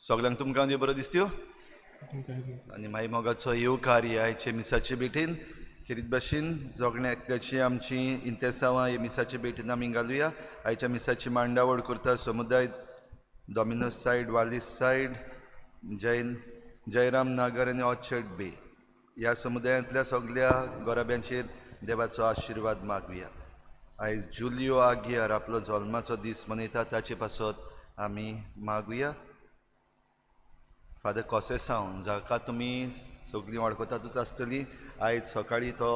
सगळ्यांक तुमकां बरो दिसत्यो आनी माई मोगाचो येवकार आयचे मिसाचे भेटीन खेरीत भाशेन जोगण्या एकल्याची आमची इंतेसांवां हे मिसाचे भेटीन आमी घालुया. आयच्या मिसाची मांडावळ करता समुदाय Dominos side, Wallis side, Jain Jayaram Nagar आनी ऑर्चर्ड बे ह्या समुदायांतल्या सगल्या गोराब्यांचेर देवाचो आशिर्वाद मागुया. आयज जुलियो आगियार आपलो जल्माचो दीस मनयता, ताचे पासत आमी मागुया. फादर कॉसेसांव जाका तुमी सगळीं वळखतातूच आसतली, आयज सकाळीं तो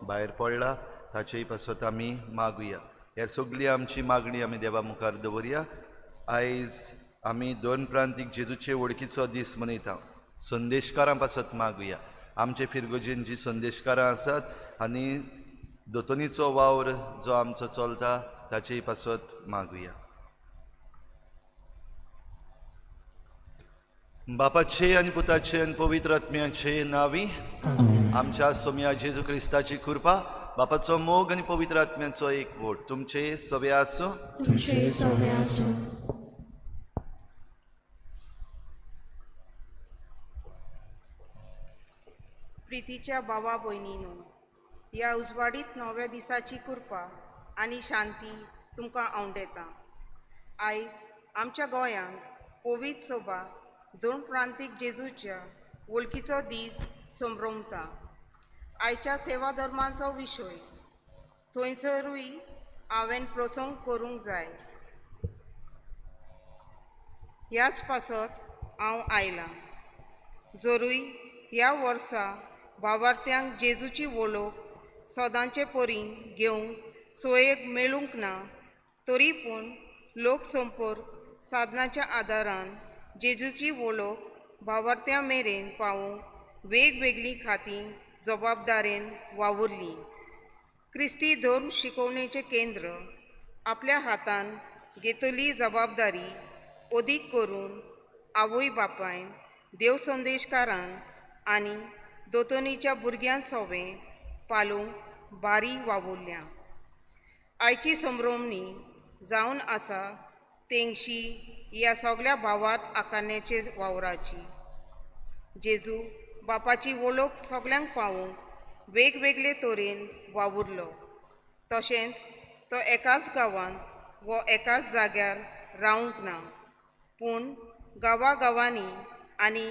भायर पडला, ताचेय पासत आमी मागुया. ह्या सगळी आमची मागणी आमी देवा मुखार दवरया. आयज आमी दोन प्रांतीक जेजूचे वळखीचो दीस मनयता. संदेशकारां पासत मागुया. आमचे फिरगोजेन जी संदेशकारां आसात आनी दोतोनीचो वावर जो आमचो चलता ताचेय पासत मागुया. बापाचे आनी पुताचे आनी पवित्र आत्म्याचे नावी आमच्या सोम्या जेजू क्रिस्ताची कृपा, बापाचो मोग आनी पवित्र आत्म्याचो एक वोट तुमचे सवे आसूं. तुमचे सवे आसूं. प्रितीच्या बाबा भयणीनो, ह्या उजवाडीत नव्या दिसाची कृपा आनी शांती तुमकां आवडेता. आयज आमच्या गोंयांत पवित्र सोबा दोन प्रांतीक जेजूच्या वळखीचो दीस संभ्रमता. आयच्या सेवा धर्माचो विशय थंयसरूय हांवें प्रसंग करूंक जाय, ह्याच पासत हांव आयलां. जरूय ह्या वर्सा भावार्थ्यांक जेजूची वळख सदांचे परी घेवंक सोयेक मेळूंक ना, तरी पूण लोकसंपर्क साधनाच्या आदारान जेजूची वळख भावार्थ्यां मेरेन पावोवंक वेगवेगळीं खातीं जबाबदारेन वावुरलीं. क्रिस्ती धर्म शिकोवणेचें केंद्र आपल्या हातान घेतली जबाबदारी अदीक करून आवय बापायन, देव संदेशकारान आनी दोतोनीच्या भुरग्यां सोवें पालोवंक बारी वावुरल्या. आयची संभ्रमणी जावन आसा तेंगशी ह्या सगल्या भावार्थ आकारण्याचे वावराची. जेजू बापाची वळख सगल्यांक पावोवंक वेगवेगळे तरेन वावुरलो, तशेंच तो एकाच गांवांत वो एकाच जाग्यार रावंक ना, पूण गांवागांवांनी आनी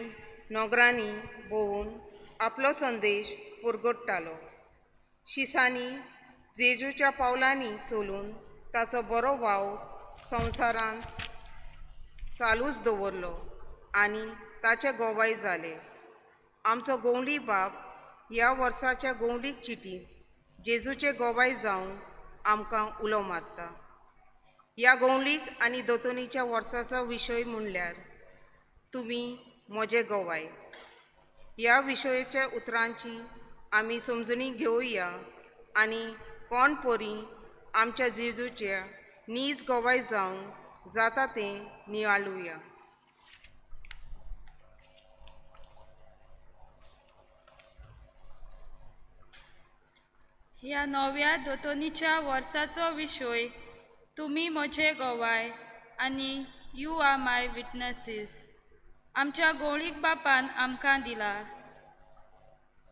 नगरांनी भोंवून आपलो संदेश पुरगडटालो. शिसांनी जेजूच्या पावलांनी चलून ताचो बरो वावर संवसारांत चालूच दवरलो आनी ताचे गोवाय जाले. आमचो गोवली बाप ह्या वर्साच्या गोवलीक चिटींत जेजूचे गोवाय जावन आमकां उलो मारता. ह्या गोवलीक आनी दोतोनीच्या वर्साचो विशय म्हणल्यार तुमी म्हजें गवाय. ह्या विशयाच्या उतरांची आमी समजणी घेवया आनी कोण परी आमच्या जेजूच्या नीज गवाय जावंक जाता तें नियाळुया. ह्या नव्या दोतोनीच्या वर्साचो विशय तुमी म्हजे गोवाय आनी you are my witnesses आमच्या गोळीक बापान आमकां दिला.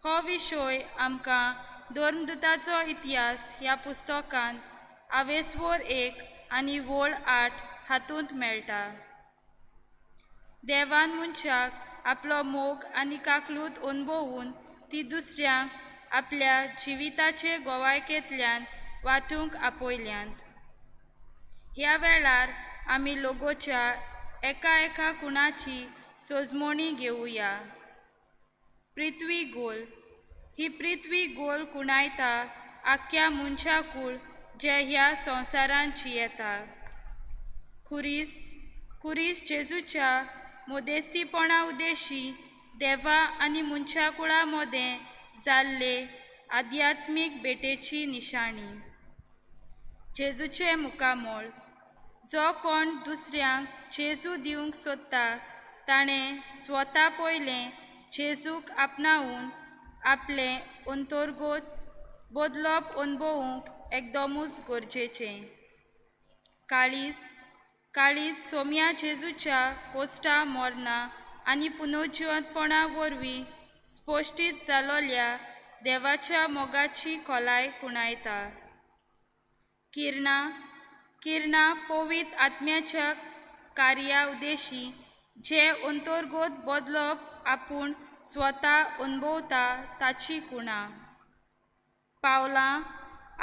हो विशय आमकां धर्मदुताचो इतिहास ह्या पुस्तकान आवेसवोर 1 आनी वोळ 8 हातूंत मेळटा. देवान मनशाक आपलो मोग आनी काकलूत अणभवून ती दुसऱ्यांक आपल्या जिविताचे गोवायकेंतल्यान वांटूंक आपयल्यांत. ह्या वेळार आमी लोगोच्या एका एका कुणाची सोजमणी घेवया. पृथ्वी गोल ही पृथ्वी गोल कुणायता आख्ख्या मनशाकूळ जे ह्या संवसारांत जियेता. खुरीस खुरीस जेजूच्या मदेस्तीपणा उद्देशी देवा आनी मनशाकुळा मदें जाल्ले आध्यात्मीक भेटेची निशाणी. जेजूचें मुखामळ जो कोण दुसऱ्यांक जेजू दिवंक सोदता ताणें स्वता पयलें जेजूक आपणावन आपलें अंतर्गत बदलप अणभवूंक एकदमूच गरजेचें. काळीज काळीज सोम्या जेजूच्या कोश्टा मरणां आनी पुनर्जिवंतपणा वरवीं स्पश्टीत जालोल्या देवाच्या मोगाची खोलाय खुणायता. किरणां किरणां पवित्र आत्म्याच्या कार्या उद्देशी जे अंतर्गत बदलप आपूण स्वता अणभवता ताची कुणां. पावलां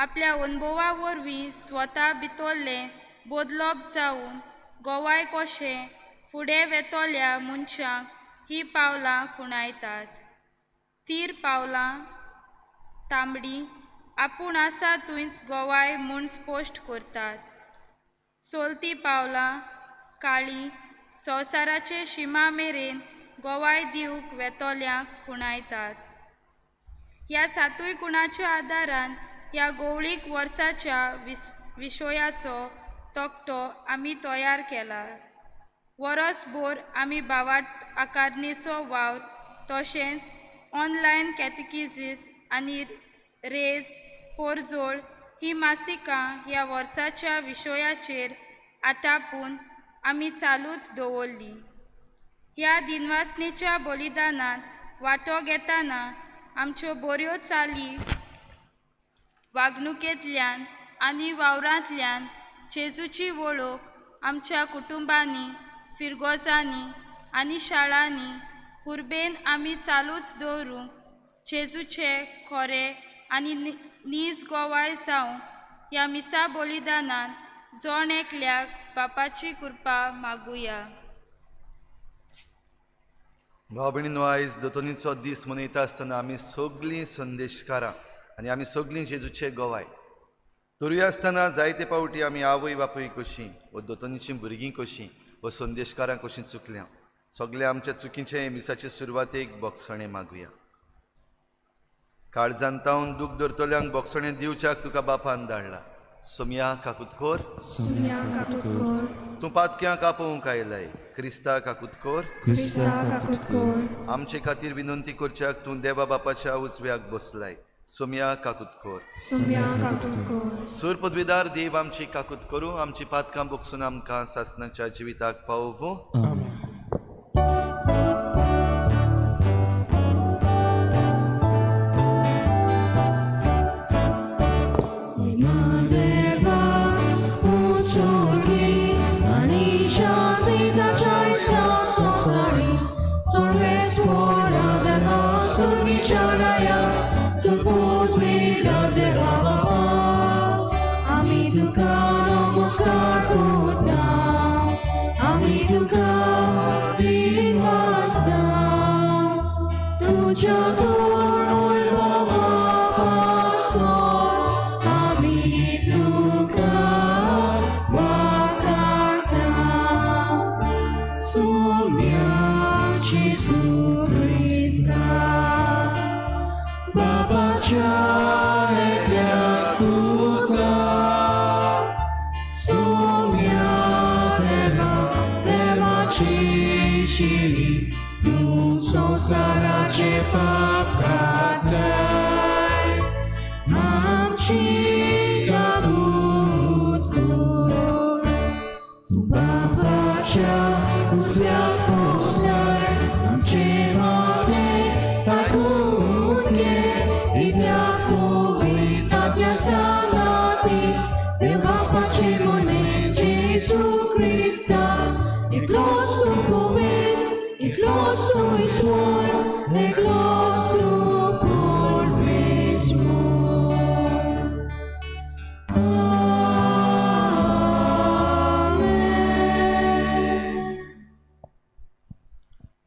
आपल्या अणभवा वरवीं स्वता भितरलें बदलप जावन गोवाय कशें फुडें वेतोल्या मनशांक ही पावलां खुणायतात. तीर पावलां तांबडी आपूण आसा थंयच गोवाय म्हूण स्पश्ट करतात. चलती पावलां काळी संवसाराचे शिमा मेरेन गोवाय दिवंक वेतोल्यांक खुणायतात. ह्या सातूय कुणाच्या आदारान ह्या गोवळीक वर्साच्या विशयाचो तकटो आमी तयार केला. वरसभर आमी भावार्थ आकारणेचो वावर तशेंच ऑनलायन कॅटेकिजीस आनी रेज पोरजोळ ही मासिकां ह्या वर्साच्या विशयाचेर आटापून आमी चालूच दवरली. ह्या दिनवासनेच्या बलिदानांत वांटो घेतना आमच्यो बऱ्यो चाली वागणुकेंतल्यान आनी वावरांतल्यान जेजूची वळख आमच्या कुटुंबांनी, फिरगोजांनी आनी शाळांनी उर्बेन आमी चालूच दवरूंक जेजूचे खोरे आनी नीज गोवाय जावंक ह्या मिसा बलिदानान जण एकल्याक बापाची कृपा मागुया. भाव भयणींनो, आयज दोतोनीचो दीस मनयता आसतना आमी सगळीं संदेशकारां आनी आमी सगळीं जेजूचे गोवाय तरूय आसतना जायते फावटी आमी आवय बापूय कशीं व दोतोनीचीं भुरगीं कशीं व संदेशकारां कशीं चुकल्या. सगळे आमच्या चुकीचे मिसाचे सुरवातेक बोगसणें मागुया. काळजान तावन दूख धरतल्यांक बोगसणें दिवच्याक तुका बापान धाडला. सोमया काकुतकोर, सोम्या काकुतकोर, तूं पातक्यांक आपोवंक आयलाय. क्रिस्ता काकुतकोर, क्रिस्ता काकुतकोर, आमचे खातीर विनंती करच्याक तूं देवा बापाच्या उजव्याक बसलाय. सोमया काकुतकोर, सोम्या काकुतकोर, सूर पदवीदार देव आमची काकूत करूं, आमची पातकां बोगसून आमकां सासणाच्या जिविताक पावोवं. आमेन. देवाची शिरी तूं संवसाराचे पाप काडटाय आमची काकूत कर तूं बापाच्या उजव्याक बसलाय आमचे मागणें काकूत घे इतल्याक पवित्र आत्म्या सांगाती देव बापाचे मोने जेजू क्रिस्ता एकलोच तूं पवित्र एकलोच तूं ईश्वर एकलोच तूं परमेश्वर. आमेन.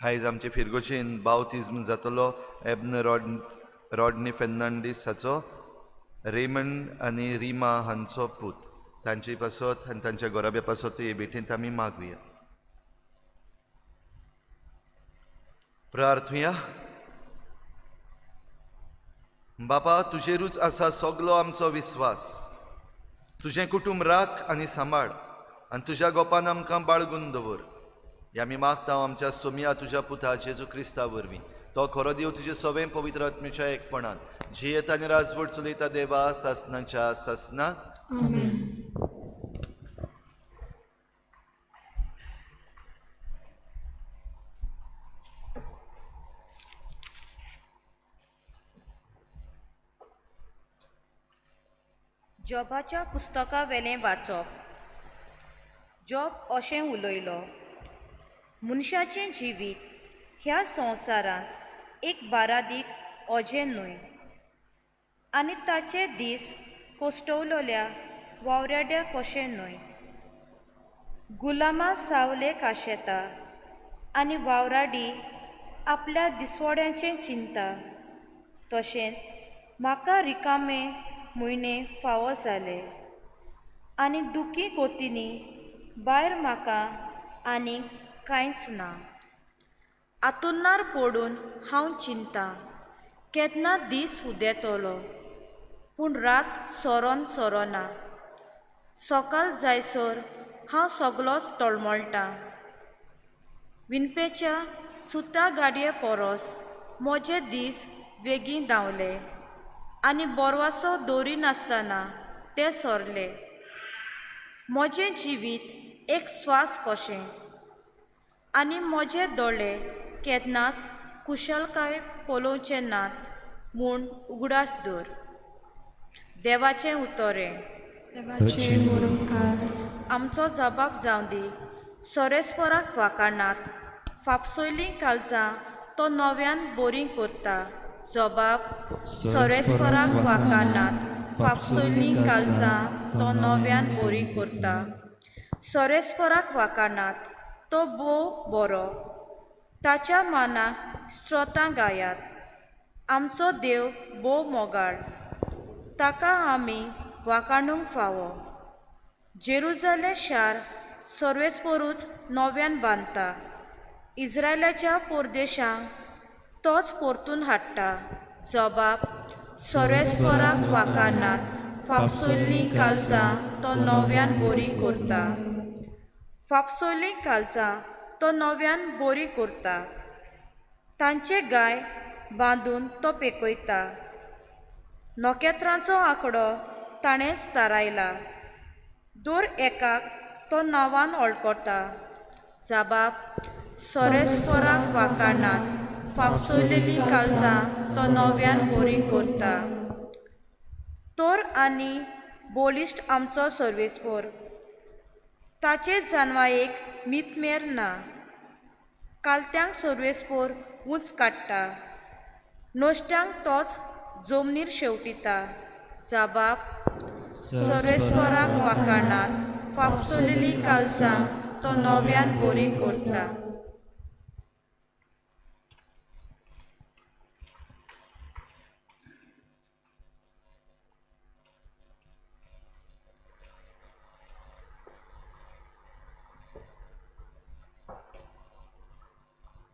आयज आमचे फिरगोचेन बावतिज्म जातलो एबन रॉडनी फेर्नांडीस हाचो रेमंड आनी रिमा हांचो पूत. तांचे पासत आनी तांच्या गोराब्या पासत हे भेटेंत आमी मागुया. प्रार्थुया. बापा, तुजेरूच आसा सगलो आमचो विस्वास. तुजें कुटुंब राख आनी सांबाळ आनी तुज्या गोपान आमकां बाळगून दवर. हे आमी मागता आमच्या सोमया तुज्या पुता जेजू क्रिस्ता वरवीं. तो खरो देव तुजे सवें पवित्र आत्मेच्या एकपणान जियेत आनी राजवट चलयता देवा सासनाच्या सासना. आमेन. जॉबाच्या पुस्तका वेलें वाचप. जॉब अशें उलयलो, मनशाचें जिवीत ह्या संवसारांत एक बारादीक अजें न्हय आनी ताचे दीस कोश्टवलोल्या वावराड्या कशें न्हय. गुलामां सावले काशेता आनी वावराडी आपल्या दिसवड्यांचें चिंता, तशेंच म्हाका रिकामे म्हयने फावो जाले आनी दुखी कोतींनी भायर म्हाका आनीक कांयच ना. आतुरनार पडून हांव चिंता केन्ना दीस उदेतलो, पूण रात सरोन सरोना. सकाळ जायसर हांव सगलोच तळमळटां. विणपेच्या सुता गाडये परस म्हजे दीस वेगीं धांवले आनी बोरवासो दवरिनासतना ते सरले. म्हजें जिवीत एक स्वास कशें आनी म्हजे दोळे केन्नाच कुशलकाय पळोवचे नात म्हूण उगडास दवर. देवाचें उतरें. देवाचे म्हूण उपकार. आमचो जबाब जावं दी. सोरेस्पराक वाकाणात फापसयलीं काळजां तो नव्यान बरीं करता. जबाब सोरेस्पराक वाकाणात फापसयलीं काळजां तो नव्यान बरीं करता. सोरेस्पराक वाकाणात तो भोव बरो, ताच्या मानाक स्त्रोतां गायात. आमचो देव भोव मोगाळ, ताका आमी वाकाणूंक फावो. जेरुजालें शार सर्वेस्परूच नव्यान बांदता, इस्रायलाच्या परदेशांक तोच परतून हाडटा. जबाब सोरेस्पराक वाकाणात फापसयल्लीं काळजां तो नव्यान बरीं करता. फापसयल्लीं काळजां तो नव्यान बरीं करता. तांचे गाय बांदून तो पेकयता. नखेत्रांचो आंकडो ताणेंच थारायला, दर एकाक तो नांवान वळखता. जबाब सोरेस्पराक वाकाणात फापसयलेलीं काळजां तो नव्यान बरीं करता. तर आनी बळिश्ट आमचो सर्वेस्पर, ताचे जानवायेक मितमेर ना. कालत्यांक सर्वेस्पर उंच काडटा, नश्ट्यांक तोच जमनीर शेवटिता. जबाब सर्वेस्पराक वाकाणात फापसयलेलीं काळजां तो नव्यान बरीं करता.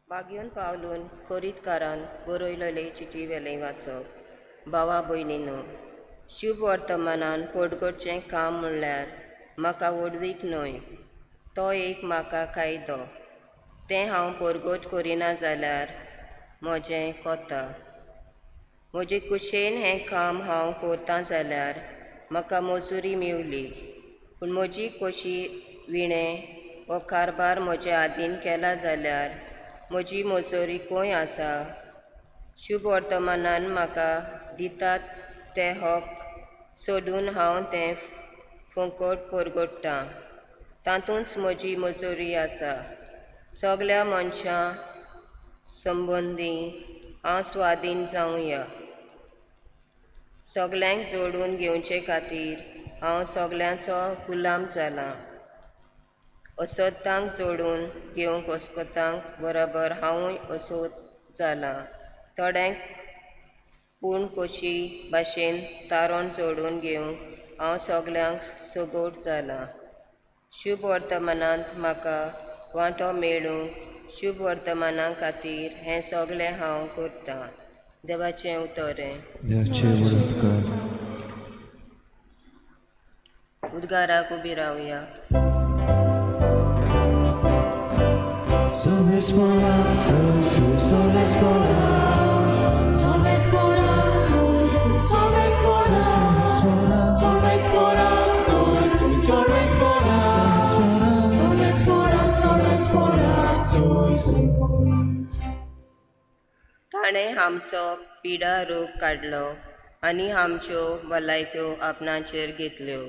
बागयोन पावलून कोरीतकारान बरयलेले चिटी वेलें वाचप. भावा भयणीनो, शुभ वर्तमानान पोटगोडचें काम म्हणल्यार म्हाका व्हडवीक न्हय, तो एक म्हाका कायदो. तें हांव परगट करिना जाल्यार म्हजें कोता. म्हजे कुशेन हें काम हांव करतां जाल्यार म्हाका मजुरी मेवली, पूण म्हजी कशी विणें हो कारबार म्हज्या आदीन केला जाल्यार म्हजी मजुरी खंय आसा? शुभ वर्तमानान म्हाका दितात ते हक सोडून हांव तें फुकट परगट्टां, तातूंच म्हजी मजुरी आसा. सगल्या मनशां संबंदी हांव स्वाधीन जावया. सगल्यांक जोडून घेवचे खातीर हांव सगल्यांचो गुलाम जाला. असत्तांक जोडून घेवंक अस्कतांक बरोबर हांवूय असोच जाला. थोड्यांक पूण कशी भाशेन तारण जोडून घेवंक हांव सगल्यांक सगोट जाला. शुभ वर्तमानांत म्हाका वांटो मेळूंक शुभ वर्तमाना खातीर हें सगळें हांव करतां. देवाचें उतर. उद्गाराक उबी रावया. ताणें आमचो पिडा रोग काडलो आनी आमच्यो भलायक्यो आपणाचेर घेतल्यो.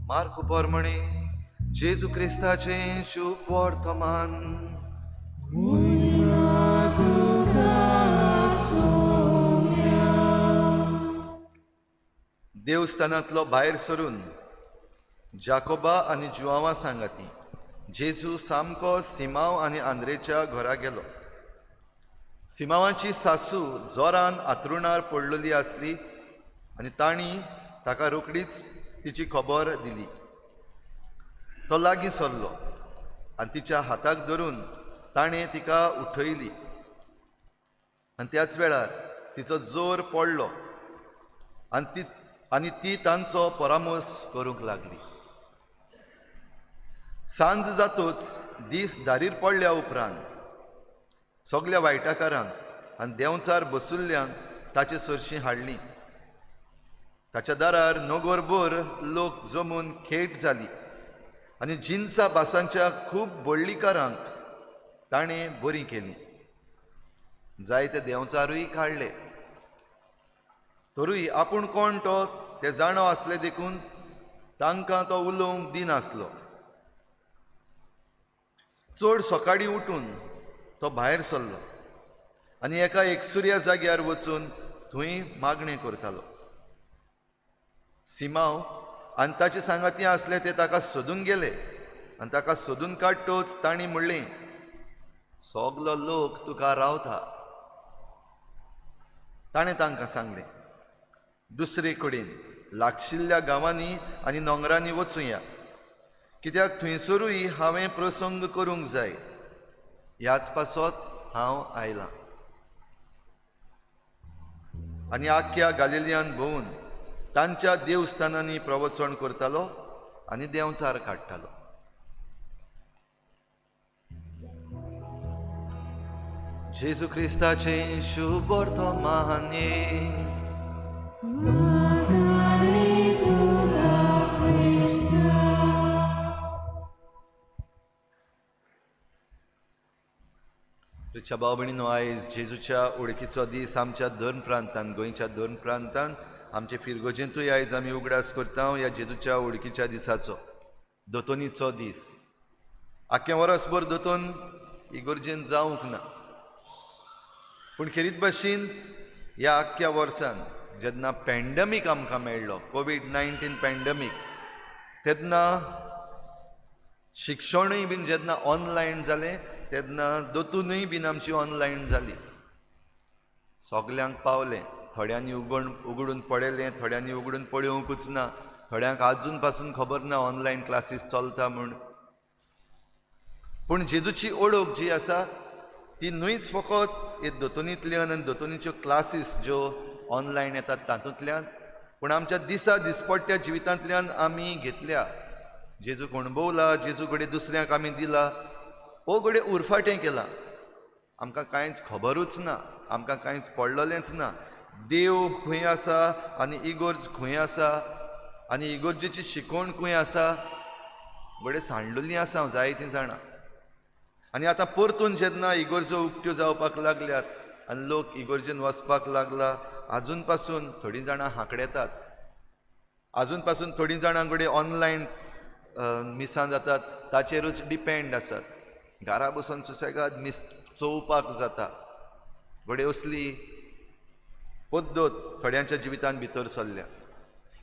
मार्कू परमणे जेजू क्रिस्ताचें शुभ वर्तमान. देवस्थानांतलो भायर सरून जाकोबा आनी जुआंवा सांगाती जेजू सामको सिमांव आनी आंद्रेच्या घरा गेलो. सिमांवाची सासू जोरान आतरुणार पडलेली आसली आनी तांणी ताका रोखडीच तिची खबर दिली. तो लागीं सरलो आनी तिच्या हाताक धरून ताणें तिका उठयली आनी त्याच वेळार तिचो जोर पडलो आनी ती तांचो परामर्श करूंक लागली. सांज जातूच दीस दारीर पडल्या उपरांत सगल्या वायटाकारांक आनी देंवचार बसुल्ल्यांक ताचे सरशीं हाडली. ताच्या दारार नगरभर लोक जमून खेट जाली आनी जिन्सा भासांच्या खूब बोडलीकारांक ताणें बरीं केलीं. जायते देंवचारूय काडले. तरूय आपूण कोण तो ते जाणो आसले देखून तांकां तो उलोवंक दिनासलो. चड सकाळीं उठून तो भायर सरलो आनी एका एकसुऱ्या जाग्यार वचून थंय मागणें करतालो. सिमांव आनी ताचे सांगाती आसले ते ताका सोदून गेले आनी ताका सोदून काडटोच तांणी म्हणलें, सगलो लोक तुका रावता. ताणें तांकां सांगलें, दुसरे कडेन लागशिल्ल्या गांवांनी आनी नोंगरांनी वचुया, कित्याक थंयसरूय हांवें प्रसंग करूंक जाय. ह्याच पासत हांव आयलां. आनी आख्ख्या गालिलियान भोंवून तांच्या देवस्थानांनी प्रवचन करतालो आनी देंवचार काडटालो. जेजू क्रिस्ताचें शुभ वर्तमान. प्रिच्या भाव भयणीनो, आयज जेजूच्या ओळखीचो दीस आमच्या दोन प्रांतान, गोंयच्या दोन प्रांतान, आमचे फिरगोजेंतूय आयज आमी उगडास करता ह्या जेजूच्या ओळखीच्या दिसाचो, दोतोनीचो दीस. आख्खें वरसभर दोतोन इगोर्जेन जावंक ना, पूण खेरीत भाशेन ह्या आख्ख्या वर्सान जेन्ना पॅन्डमीक आमकां मेळ्ळो, कोवीड-19 पॅन्डमीक, तेन्ना शिक्षणूय बीन जेन्ना ऑनलायन जालें तेन्ना दोतूनय बीन आमची ऑनलायन जाली. सगल्यांक पावलें, थोड्यांनी उगडून पळयलें, थोड्यांनी उगडून पळोवंकूच ना, थोड्यांक आजून पासून खबर ना ऑनलायन क्लासीस चलता म्हूण. पूण जेजूची ओळख जी आसा ती न्हूच फकत हे दोतोनींतल्यान आनी दोतोनीच्यो क्लासीस ज्यो ऑनलायन येतात तातूंतल्यान, पूण आमच्या दिसा दिसपट्ट्या जिवितांतल्यान आमी घेतल्या. जेजूक अणभवला, जेजू घडये दुसऱ्यांक आमी दिला, वो घडये उरफाटें केलां, आमकां कांयच खबरूच ना, आमकां कांयच पडलेलेंच ना. देव खंय आसा आनी इगोर्ज खंय आसा आनी इगोर्जेची शिकवण खंय आसा घडये सांडलेली आसा हांव जायतीं जाणां. आनी आतां परतून जेन्ना इगोर्जो उक्त्यो जावपाक लागल्यात आनी लोक इगोर्जेन वचपाक लागला, आजून पासून थोडीं जाणां हांकडेतात, आजून पासून थोडीं जाणां घडये ऑनलायन मिसां जातात ताचेरूच डिपेंड आसात. घरा बसून सुसेगाद मीस चोवपाक जाता. घडये असली पद्दत थोड्यांच्या जिवितांत भितर सरल्या.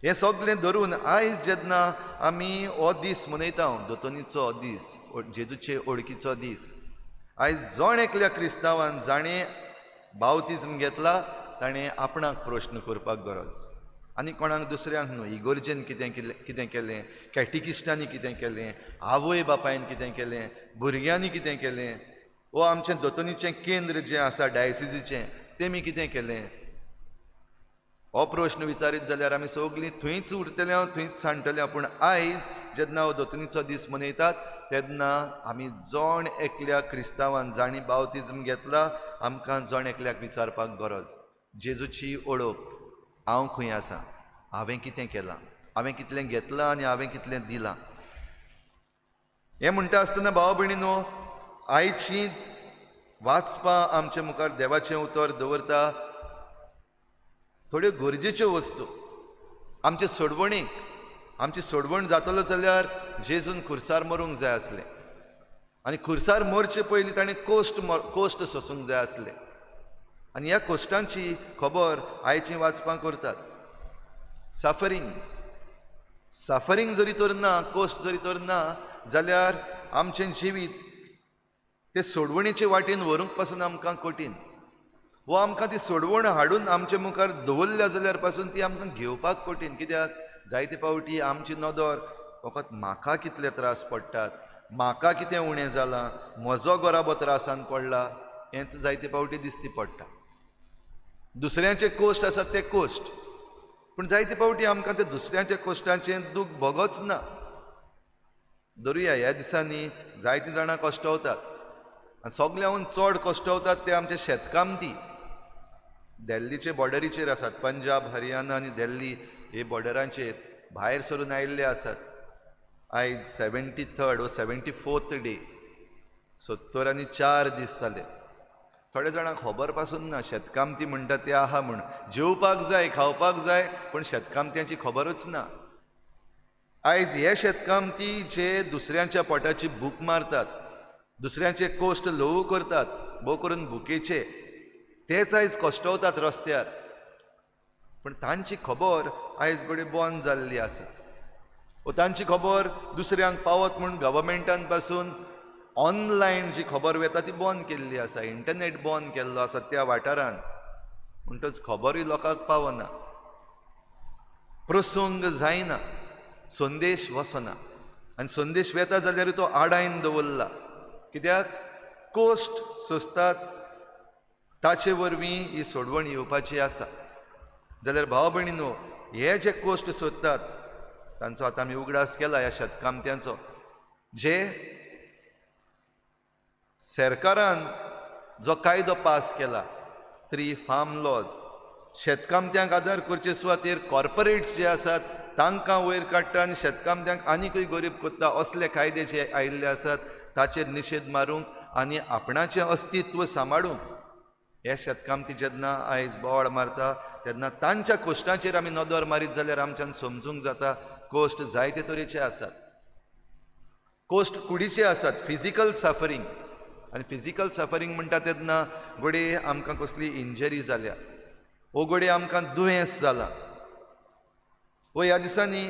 हें सगळें धरून आयज जेन्ना आमी हो दीस मनयता, दोतोनीचो दीस, जेजूचे ओळखीचो दीस, आयज जण एकल्या क्रिस्तांवान जाणें बावतिज्म घेतला ताणें आपणाक प्रश्न करपाक गरज, आनी कोणाक दुसऱ्यांक न्हू. इगोर्जेन कितें कितें केलें, कॅटिकिस्टांनी कितें केलें, आवय बापायन कितें केलें, भुरग्यांनी कितें केलें, वो आमचें दोतोनीचें केंद्र जें आसा डायसिजीचें तेमी कितें केलें, हो प्रश्न विचारीत जाल्यार आमी सगळीं थंयच उरतले, हांव थंयच सांडटले. पूण आयज जेन्ना हो दोतोनीचो दीस मनयतात तेन्ना आमी जण एकल्या क्रिस्तांवान जांणी बावतिज्म घेतला आमकां जण एकल्याक विचारपाक गरज, जेजूची ओळख हांव खंय आसा, हांवें कितें केलां, हांवें कितलें घेतलां आनी हांवें कितलें दिलां. हें म्हणटा आसतना भाव भयणीनो, आयची वाचपां आमचे मुखार देवाचें उतर दवरता थोड्यो गरजेच्यो वस्तू आमचे सोडवणीक. आमची सोडवण जातलो जाल्यार जेजून खुर्सार मरूंक जाय आसलें, आनी खुर्सार मरचे पयलीं ताणें कोश्ट सोसूंक जाय आसलें. आनी ह्या कोश्टांची खबर आयची वाचपां करतात. सफरिंग्स, सफरींग जरी तर ना, कोश्ट जरी तर ना जाल्यार आमचें जिवीत ते सोडवणीचे वाटेन व्हरूंक पासून आमकां कठीण, वो आमकां ती सोडवण हाडून आमचे मुखार दवरल्या जाल्यार पासून ती आमकां घेवपाक कठीण. कित्याक जायते फावटी आमची नदर फकत म्हाका कितले त्रास पडटात, म्हाका कितें उणें जालां, म्हजो गोराबो त्रासान पडला, हेंच जायते फावटी दिसती पडटा. दुसऱ्यांचे कोश्ट आसात ते कोश्ट, पूण जायते फावटी आमकां ते दुसऱ्यांच्या कोश्टांचें दूख भोगच ना. धरुया ह्या दिसांनी जायतीं जाणां कश्टवतात आनी सगळ्यांहून चड कश्टवतात ते आमचे शेतकामती. दिल्लीचे बॉर्डरीचेर आसात, पंजाब, हरियाणा आनी दिल्ली हे बॉर्डरांचेर भायर सरून आयिल्ले आसात. आयज 73rd वो 74th day, 74 दीस जाले. थोड्या जाणांक खबर पासून ना शेतकामती म्हणटा ते आहा म्हूण. जेवपाक जाय, खावपाक जाय, पूण शेतकामत्यांची खबरूच ना. आयज हे शेतकामती जे दुसऱ्यांच्या पोटाची भूक मारतात, दुसऱ्यांचे कोश्ट ल्हवू करतात, भोव करून भुकेचे, तेच आयज कश्टवतात रस्त्यार. पूण तांची खबर आयज बरी बंद जाल्ली आसा. वो तांची खबर दुसऱ्यांक पावत म्हूण गव्हर्मेंटान पासून ऑनलायन जी खबर वेता ती बंद केल्ली आसा, इंटरनेट बंद केल्लो आसा त्या वाठारान, म्हणटच खबरूय लोकांक पावना, प्रसंग जायना, संदेश वचना. आनी संदेश वेता जाल्यार तो आडायन दवरला. कित्याक कोश्ट सोंसतात ताचे वरवीं ही सोडवण येवपाची आसा. जाल्यार भाव भयणीनो, हे जे कोश्ट सोदतात तांचो आतां आमी उगडास केला ह्या शेतकामत्यांचो, जे सरकारान जो कायदो पास केला 3 फार्म लॉज, शेतकामत्यांक आदार करचे सुवातेर कॉर्पोरेट्स जे आसात तांकां वयर काडटा आनी शेतकामत्यांक आनीकूय गरीब करता, असले कायदे जे आयिल्ले आसात ताचेर निशेध मारूंक आनी आपणाचें अस्तित्व सांबाळूंक हे शेतकामती जेन्ना आयज बोवाळ मारता तेन्ना तांच्या कोश्टांचेर आमी नदर मारीत जाल्यार आमच्यान समजूंक जाता कोश्ट जायते तरेचे आसात. कोश्ट कुडीचे आसात, फिजिकल सफरींग. आनी फिजिकल सफरींग म्हणटा तेन्ना घडये आमकां कसली इंजरी जाल्या, वो घडये आमकां दुयेंस जालां, वो ह्या दिसांनी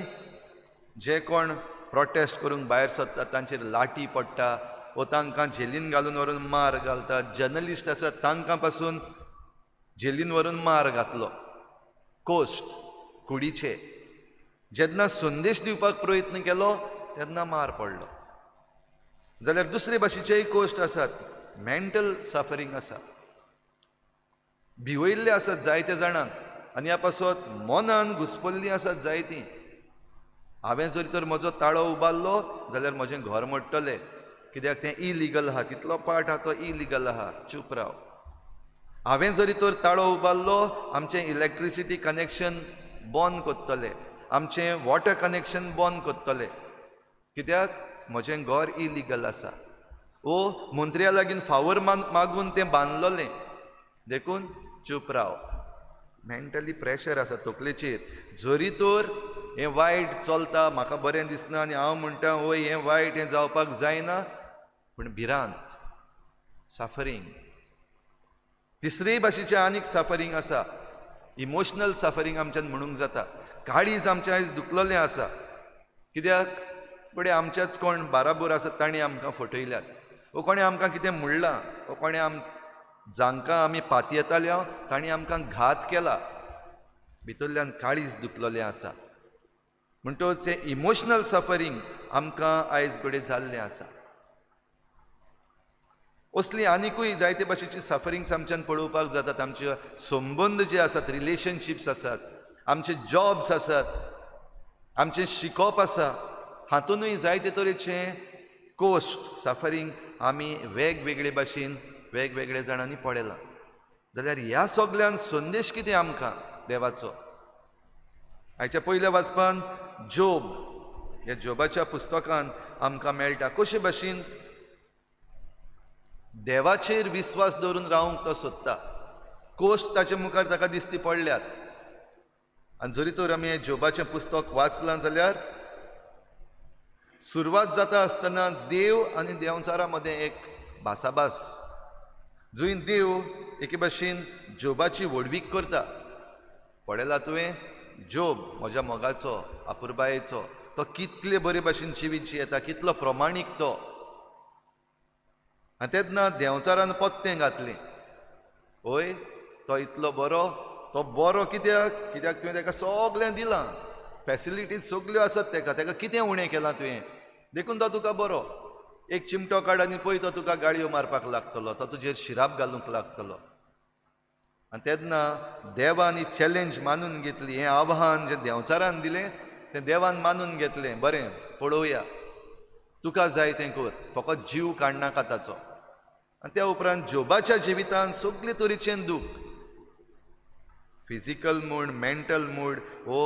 जे कोण प्रोटेस्ट करूंक भायर सरता तांचेर लाठी पडटा वो तांकां झेलीन घालून व्हरून मार घालता. जर्नलिस्ट आसात तांकां पासून झेलीन व्हरून मार घातलो. कोश्ट कुडीचे जेन्ना संदेश दिवपाक प्रयत्न केलो तेन्ना मार पडलो. जाल्यार दुसरे भाशेचेय कोश्ट आसात, मेंटल सफरींग आसा, भिवयल्ले आसात जायते जाणांक आनी ह्या पासत मनान घुसपल्लीं आसात जायतीं. हांवें जर तर म्हजो ताळो उबारलो जाल्यार म्हजें घर मोडटलें, कित्याक तें इलिगल आहा, तितलो पार्ट आहा तो इलिगल आहा, चूप राव. हांवें जरी तर ताळो उबारलो आमचें इलेक्ट्रिसिटी कनेक्शन बंद करतले, आमचें वॉटर कनेक्शन बंद करतले, कित्याक म्हजें घर इलिगल आसा. ओ मंत्र्या लागीं फावर मागून तें बांदलोलें, देखून चूप राव. मेंटली प्रेशर आसा तकलेचेर. जरी तर हें वायट चलता म्हाका बरें दिसना आनी हांव म्हणटा वय हें वायट हें जावपाक जायना, पूण भिरांत, सफरींग. तिसरेय भाशेचें आनीक सफरींग आसा, इमोशनल सफरींग आमच्यान म्हणूंक जाता. काळीज आमचें आयज दुखलेलें आसा, कित्याक फुडें आमच्याच कोण बाराबोर आसा तांणी आमकां फटयल्यात, वो कोणें आमकां कितें म्हणलां, वो कोणें जांकां आमी पातयेताले तांणी आमकां घात केला, भितरल्यान काळीज दुखलेलें आसा. म्हणटकच हें इमोशनल सफरींग आमकां आयज घडये जाल्लें आसा. असली आनिकूय जायते भाशेची सफरिंग्स आमच्यान पळोवपाक जातात. आमचे संबंद जे आसात, रिलेशनशिप्स आसात, आमचे जॉब्स आसात, आमचें शिकोवप आसा, हातूनय जायते तरेचे कोश्ट सफरींग आमी वेगवेगळे भाशेन वेगवेगळे जाणांनी पळयलां. जाल्यार ह्या सगल्यान संदेश कितें आमकां देवाचो? आयच्या पयल्या वाचपान जोब, ह्या जोबाच्या पुस्तकान आमकां मेळटा कशे भाशेन देवाचेर विस्वास दवरून रावंक तो सोदता. कोश्ट ताचे मुखार ताका दिसती पडल्यात. आनी जरी तर आमी हें जोबाचें पुस्तक वाचलां जाल्यार सुरवात जाता आसतना देव आनी देंवचारा मदें एक भासाभास, जंय देव एके भाशेन जोबाची व्हडवीक करता. पळयला तुवें जोब म्हज्या मोगाचो, अपुरबायेचो, तो कितले बरे भाशेन जिवीत जियेता, कितलो प्रमाणीक तो. आनी तेन्ना देंवचारान पत्तें घातलें, हय तो इतलो बरो, तो बरो कित्याक? कित्याक तुवें ताका सगळें दिलां, फॅसिलिटीज सगल्यो आसात ताका, ताका कितें उणें केलां तुवें, देखून तो तुका बरो. एक चिमटो काड आनी पळय तो तुका गाळयो मारपाक लागतलो, तो तुजेर शिराप घालूंक लागतलो. आनी तेन्ना देवान ही चॅलेंज मानून घेतली, हें आव्हान जें देंवचारान दिलें तें देवान मानून घेतलें. बरें पळोवया, तुका जाय तें कर, फकत जीव काडनाका ताचो. आनी त्या उपरांत जोबाच्या जिवितान सगळे तरेचें दूख, फिजिकल म्हूण, मेंटल म्हूण, वो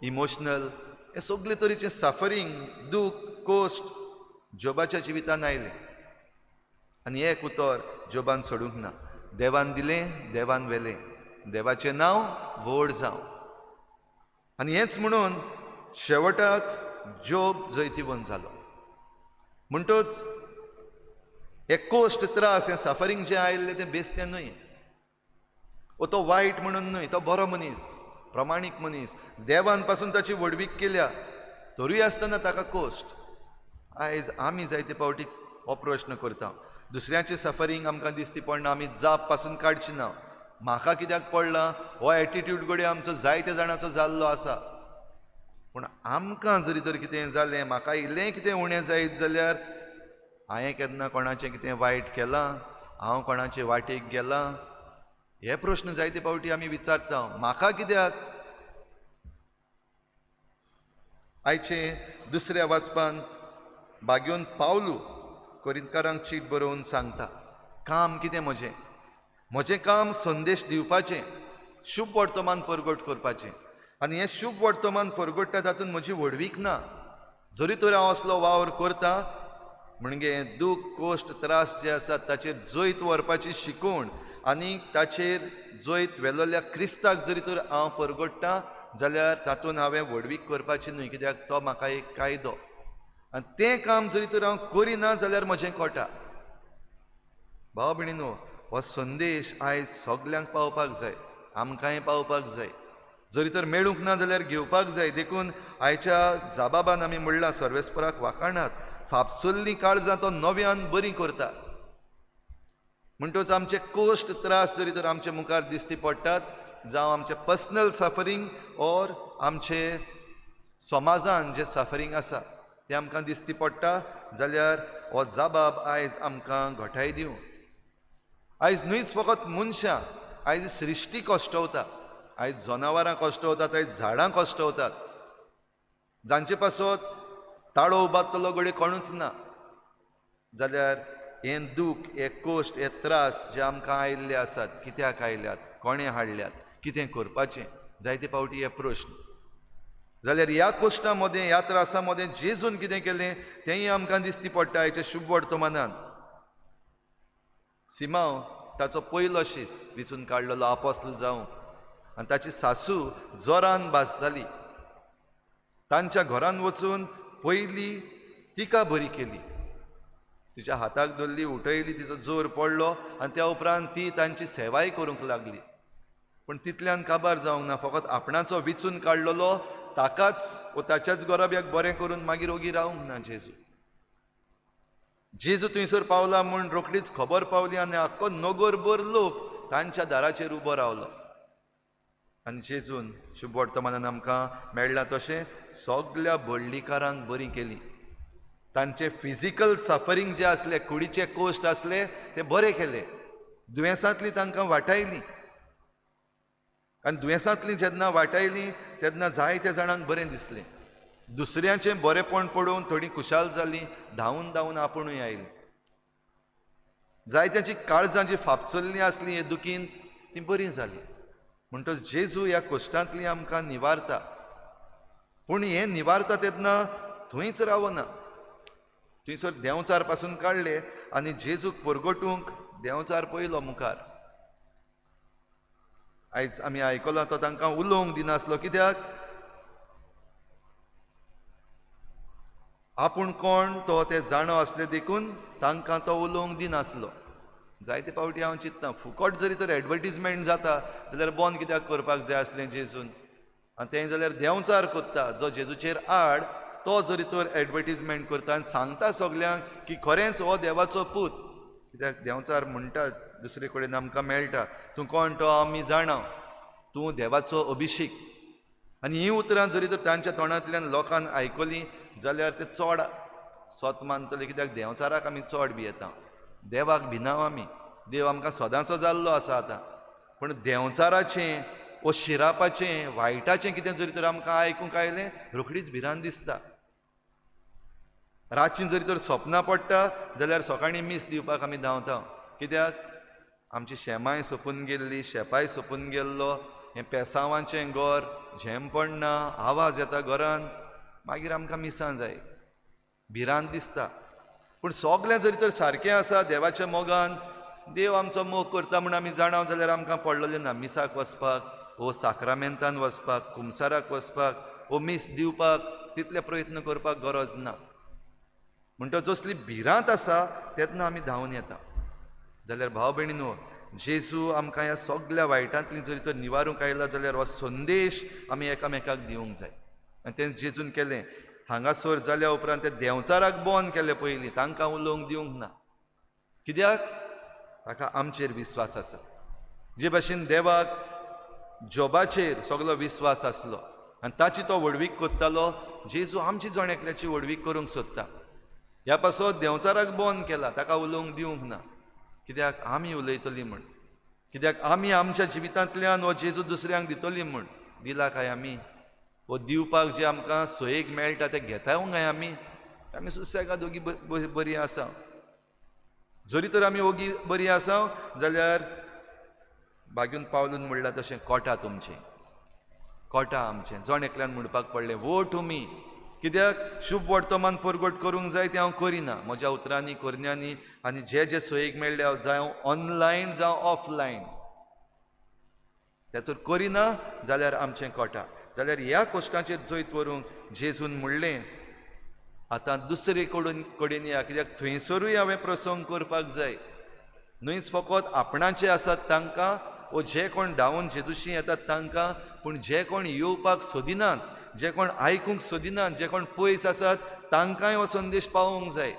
इमोशनल, हें सगळे तरेचें सफरींग, दूख, कोश्ट जोबाच्या जिवितान आयलें. आनी एक उतर जोबान सोडूंक ना, देवान दिलें देवान व्हेलें, देवाचें नांव व्हड जावं. आनी हेंच म्हणून शेवटाक जोब जैतिवंत जालो. म्हणटच हे कोश्ट, त्रास, हें सफरींग जें आयिल्लें तें बेस्तें न्हय, वो तो वायट म्हणून न्हय, तो बरो मनीस, प्रमाणीक मनीस, देवान पासून ताची व्हडवीक केल्या, तरूय आसतना ताका कोश्ट. आयज आमी जायते फावटी हो प्रश्न करता, दुसऱ्याचें सफरींग आमकां दिसती पडना, आमी जाप पासून काडची ना, म्हाका कित्याक पडलां हो एटिट्यूड घडये आमचो जायते जाणांचो जाल्लो आसा. पूण आमकां जरी तर कितें जालें, म्हाका इल्लें कितें उणें जायत जाल्यार हांवें केन्ना कोणाचें कितें वायट केलां, हांव कोणाचे वाटेक गेलां, हे प्रश्न जायते फावटी आमी विचारता, म्हाका कित्याक? आयचे दुसऱ्या वाचपान बागेवन पावलू कोरिंतकारांक चीट बरोवन सांगता, काम कितें म्हजें? म्हजें काम संदेश दिवपाचें, शुभ वर्तमान परगट करपाचें. आनी हें शुभ वर्तमान परगट्टा तातूंत म्हजी व्हडवीक ना. जरी तर हांव असलो वावर करता म्हणजे दूख, कोश्ट, त्रास जे आसात ताचेर जैत व्हरपाची शिकवण आनी ताचेर जैत व्हेलोल्या क्रिस्ताक जरी तर हांव परगट्टा जाल्यार तातूंत हांवें व्हडवीक करपाची न्हय, कित्याक तो म्हाका एक कायदो. आनी तें काम जरी तर हांव करिना जाल्यार म्हजें कोटा. भाव भयणीनो, हो संदेश आयज सगल्यांक पावपाक जाय, आमकांय पावपाक जाय. जरी तर मेळूंक ना जाल्यार घेवपाक जाय. देखून आयच्या जाबाबान आमी म्हणलां सर्वेस्पराक वाखाणात, फापसुल्लीं काळजां तो नव्यान बरी करता. म्हणटच आमचे कोश्ट त्रास जरी तर आमचे मुखार दिसती पडटात, जावं आमचें पर्सनल सफरींग ओर आमचे समाजान जें सफरींग आसा तें आमकां दिसती पडटा जाल्यार हो जाबाब आयज आमकां घटाय दिवं. आयज न्हूच फकत मनशां, आयज सृश्टी कश्टवता, आयज जनावरां कश्टवतात, आयज झाडां कश्टवतात, जांचे पासत ताळो उबारतलो घडये कोणूच ना. जाल्यार हें दूख, हे कोश्ट, हे त्रास जे आमकां आयिल्ले आसात, कित्याक आयल्यात, कोणें हाडल्यात, कितें करपाचें, जायते फावटी हे प्रश्न. जाल्यार ह्या कोश्टां मदें, ह्या त्रासां मदें जेजून कितें केलें तेंय आमकां दिसती पडटा आयच्या शुभ वर्तमानान. सिमांव ताचो पयलो शीस विचून काडलेलो आपोस्ल जावं, आनी ताची सासू जोरान भाजताली. तांच्या घरान वचून पयली तिका बरी केली, तिच्या हाताक धरली, उठयली, तिचो जोर पडलो आनी त्या उपरांत ती तांची सेवाय करूंक लागली. पूण तितल्यान काबार जावंक ना, फकत आपणाचो विचून काडलेलो ताकाच वो ताच्याच गोरब्याक बरें करून मागीर ओगी रावंक ना जेजू. जेजू थंयसर पावला म्हूण रोखडीच खबर पावली आनी आख्खो नगरभर लोक तांच्या दाराचेर उबो रावलो. आनी जेजून शुभ वर्तमानान आमकां मेळ्ळां तशें सगल्या बळ्ळीकारांक बरी केली. तांचे फिजिकल सफरींग जे आसले, कुडीचे कोश्ट आसले ते बरे केले, दुयेंसांतली तांकां वाटायली. आनी दुयेंसांतली जेन्ना वाटायली तेन्ना जायत्या जाणांक बरें दिसलें. दुसऱ्यांचें बरेंपण पळोवन थोडीं खुशाल जालीं, धांवून धांवून आपुणूय आयलीं. जायत्यांची काळजां जी फापसल्लीं आसलीं हे दुखीन तीं बरीं जालीं. म्हणटच जेजू ह्या कोश्टांतली आमकां निवारता. पूण हें निवारता तेन्ना थंयच रावना, थंयसर देंवचार पासून काडले आनी जेजूक परगटूंक देंवचार पयलो मुखार. आयज आमी आयकलां तो तांकां उलोवंक दिनासलो, कित्याक आपूण कोण तो ते जाणो आसले देखून तांकां तो उलोवंक दिनासलो. जायते फावटी हांव चिंतता, फुकट जरी तर एडवर्टीजमेंट जाता जाल्यार बंद कित्याक करपाक जाय आसलें जेजून? आनी तें जाल्यार देंवचार करता, जो जेजूचेर आड तो जरी तर एडवर्टीजमेंट करता आनी सांगता सगल्यांक की खरेंच हो देवाचो पूत. कित्याक देंवचार म्हणटा दुसरे कडेन आमकां मेळटा, तूं कोण तो आमी जाणा, तूं देवाचो अभिषेक. आनी हीं उतरां जरी तर तांच्या तोंडांतल्यान लोकान आयकलीं जाल्यार ते चड सत मानतले, कित्याक देंवचाराक आमी चड भियेता, देवाक भिनाव आमी, देव आमकां सदांचो जाल्लो आसा आतां. पूण देंवचाराचें वो शिरापाचें वायटाचें कितें जरी तर आमकां आयकूंक आयलें रोखडीच भिरांत दिसता. रातची जरी तर सपनां पडटा जाल्यार सकाळीं मीस दिवपाक आमी धांवता, कित्याक आमची शेमाय सोंपून गेल्ली, शेपाय सोंपून गेल्लो, हें पेसावांचें घर, झेम पडना, आवाज येता घरान, मागीर आमकां मिसां जाय, भिरांत दिसता. पूण सगळें जरी तर सारकें आसा देवाच्या मोगान, देव आमचो मोग करता म्हूण आमी जाणा जाल्यार आमकां पडलेलें ना मिसाक वचपाक वो साक्रामेंतान वचपाक, कुमसाराक वचपाक वो मीस दिवपाक तितले प्रयत्न करपाक गरज ना. म्हणटच जसली भिरांत आसा तेन्ना आमी धांवन येता. जाल्यार भाव भयणीनो, जेजू आमकां ह्या सगल्या वायटांतली जरी तर निवारूंक आयला जाल्यार हो संदेश आमी एकामेकाक दिवंक जाय. आनी तें जेजून केलें. हांगासर जाल्या उपरांत ते देंवचाराक बंद केलें पयलीं, तांकां उलोवंक दिवंक ना, कित्याक ताका आमचेर विस्वास आसा. जे भाशेन देवाक जोबाचेर सगलो विस्वास आसलो आनी ताची तो व्हडवीक करतालो, जेजू आमची जण एकल्याची व्हडवीक करूंक सोदता. ह्या पासत देंवचाराक बंद केला, ताका उलोवंक दिवंक ना, कित्याक आमी उलयतली म्हूण, कित्याक आमी आमच्या जिवितांतल्यान हो जेजू दुसऱ्यांक दितली म्हूण. दिला काय आमी? वो दिवपाक जे आमकां सोयेक मेळटा तें घेता काय आमी? आमी सुसेगाद ओगी बरी आसा. जरी तर आमी ओगी बरी आसा जाल्यार बागून पावलून म्हणलां तशें कोटा तुमचें, कोटा आमचें, जण एकल्यान म्हणपाक पडलें वो टू मी. कित्याक शुभ वर्तमान परगट करूंक जाय तें हांव करिना म्हज्या उतरांनी, करण्यांनी, आनी जे जे सोयीक मेळ्ळे हांव जावं ऑनलायन जावं ऑफलायन तें तर करिना जाल्यार आमचें कोटा. जाल्यार ह्या कोश्टांचेर जैत व्हरूंक जेजून म्हणलें आतां दुसरे कडेन या, कित्याक थंयसरूय हांवें प्रसंग करपाक जाय. न्हयच फकत आपणाचे आसात तांकां, वो जे कोण धांवून जेजूशी येतात तांकां, पूण जे कोण येवपाक सोदिनात, जे कोण आयकूंक सोदिनात, जे कोण पयस आसात तांकांय हो संदेश पावोवंक जाय.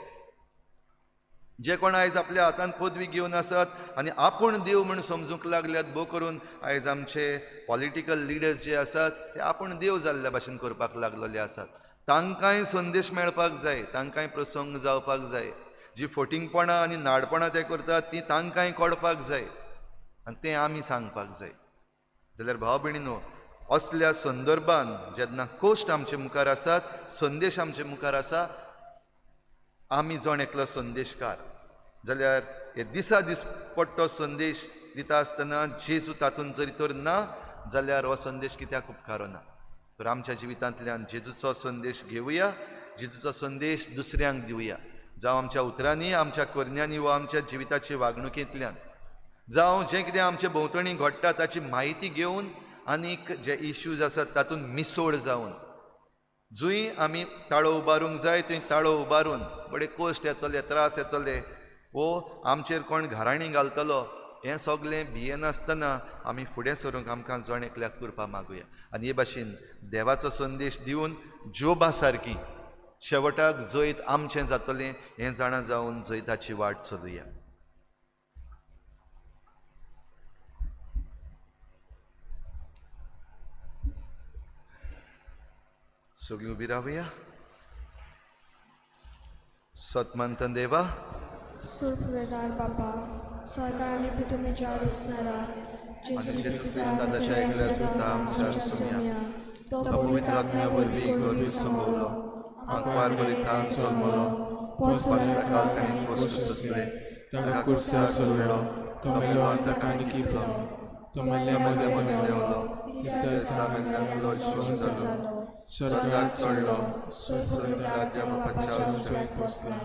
जे कोण आयज आपल्या हातान पदवी घेवन आसात आनी आपूण देव म्हूण समजूंक लागल्यात, भोव करून आयज आमचे पॉलिटिकल लिडर्स जे आसात ते आपूण देव जाल्ल्या भाशेन करपाक लागलेले आसात. तांकांय संदेश मेळपाक जाय, तांकांय प्रसंग जावपाक जाय. जी फटींगपणां आनी नाडपणां ते करतात ती तांकांय कळपाक जाय आनी तें आमी सांगपाक जाय. जाल्यार भाव भयणीनो, असल्या संदर्भान जेन्ना कश्ट आमचे मुखार आसात, संदेश आमचे मुखार आसा, आमी जण एकलो संदेशकार जाल्यार हे दिसा दीस पडटो संदेश दिता आसतना जेजू तातूंत जरी तर ना जाल्यार हो संदेश कित्याक उपकारना. तर आमच्या जिवितांतल्यान जेजूचो संदेश घेवया, जेजूचो संदेश दुसऱ्यांक दिवया, जावं आमच्या उतरांनी, आमच्या करण्यांनी वा आमच्या जिविताचे वागणुकेंतल्यान, जावं जें कितें आमचे भोंवतणी घडटा ताची म्हायती घेवन आनीक जे इश्यूज आसात तातूंत मिसोळ जावन जंय आमी ताळो उबारूंक जाय थंय ताळो उबारून, बडे कश्ट येतले, त्रास येतले, वो आमचेर कोण घराणी घालतलो हें सगळें भियेनासतना आमी फुडें सरूंक आमकां जण एकल्याक कृपा मागुया. आनी हे भाशेन देवाचो संदेश दिवन जोबा सारकी शेवटाक जैत आमचें जातलें हें जाणा जावन जैताची वाट चलुया. सगळीं उबी रावया. सतमंतन देवा, सुरपुरेदार बापा, स्वर्गार आनी पृथ्वीच्या रचणारा आनी जेजू क्रिस्ताच्या एकल्याच पुता आमच्या सोम्या, तो पवित्र आत्म्या वरवीं गर्भीत संभवलो, आंकवार बरी थावन जल्मलो, पोसपासल्या ताणें कश्ट सोंसले, ताका कुर्सार चडलो, तो मेलो आनी ताका लिपलो, तो मेल्ल्या मदें देंवलो, तिसऱ्या दिसा मेल्ल्यांतलो जिवन जालो, स्वर्गार चडलो, स्वर्गार त्या बापाच्या उजव्याक बसला,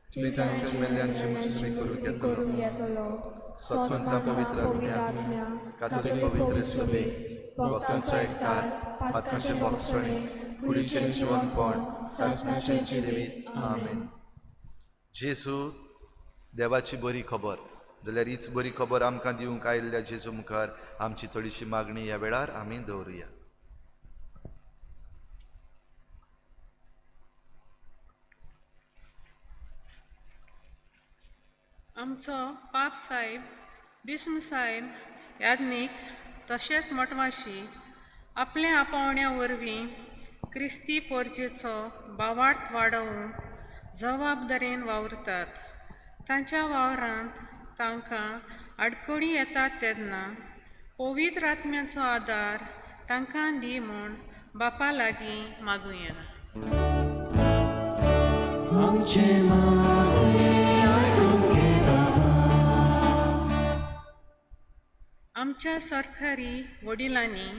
थंय तांच्या मेल्ल्यांची मुसमी करूंक येतलो. सत्वंता पवित्र आत्म्या, कातोलीक पवित्र सभे, भक्तांचो एकठार, पातकांचें भोगसणें, कुडीचें जिवनपण, सासणाचें जिवीत. आमेन. जेजू देवाची बरी खबर जाल्यार हीच बरी खबर आमकां दिवंक आयिल्ल्या जेजू मुखार आमची थोडीशी मागणी ह्या वेळार आमी दवरुया. आमचो पाप साहेब, बिस्म साहेब, याज्ञीक तशेंच मठवाशी आपल्या आपोवण्या वरवीं क्रिस्ती पोरजेचो भावार्थ वाडोवंक जबाबदारेन वावुरतात. तांच्या वावरांत तांकां आडखळी येतात तेन्ना पवित्र आत्म्याचो आदार तांकां दी म्हूण बापा लागीं मागुया. आमच्या सरकारी वडिलांनी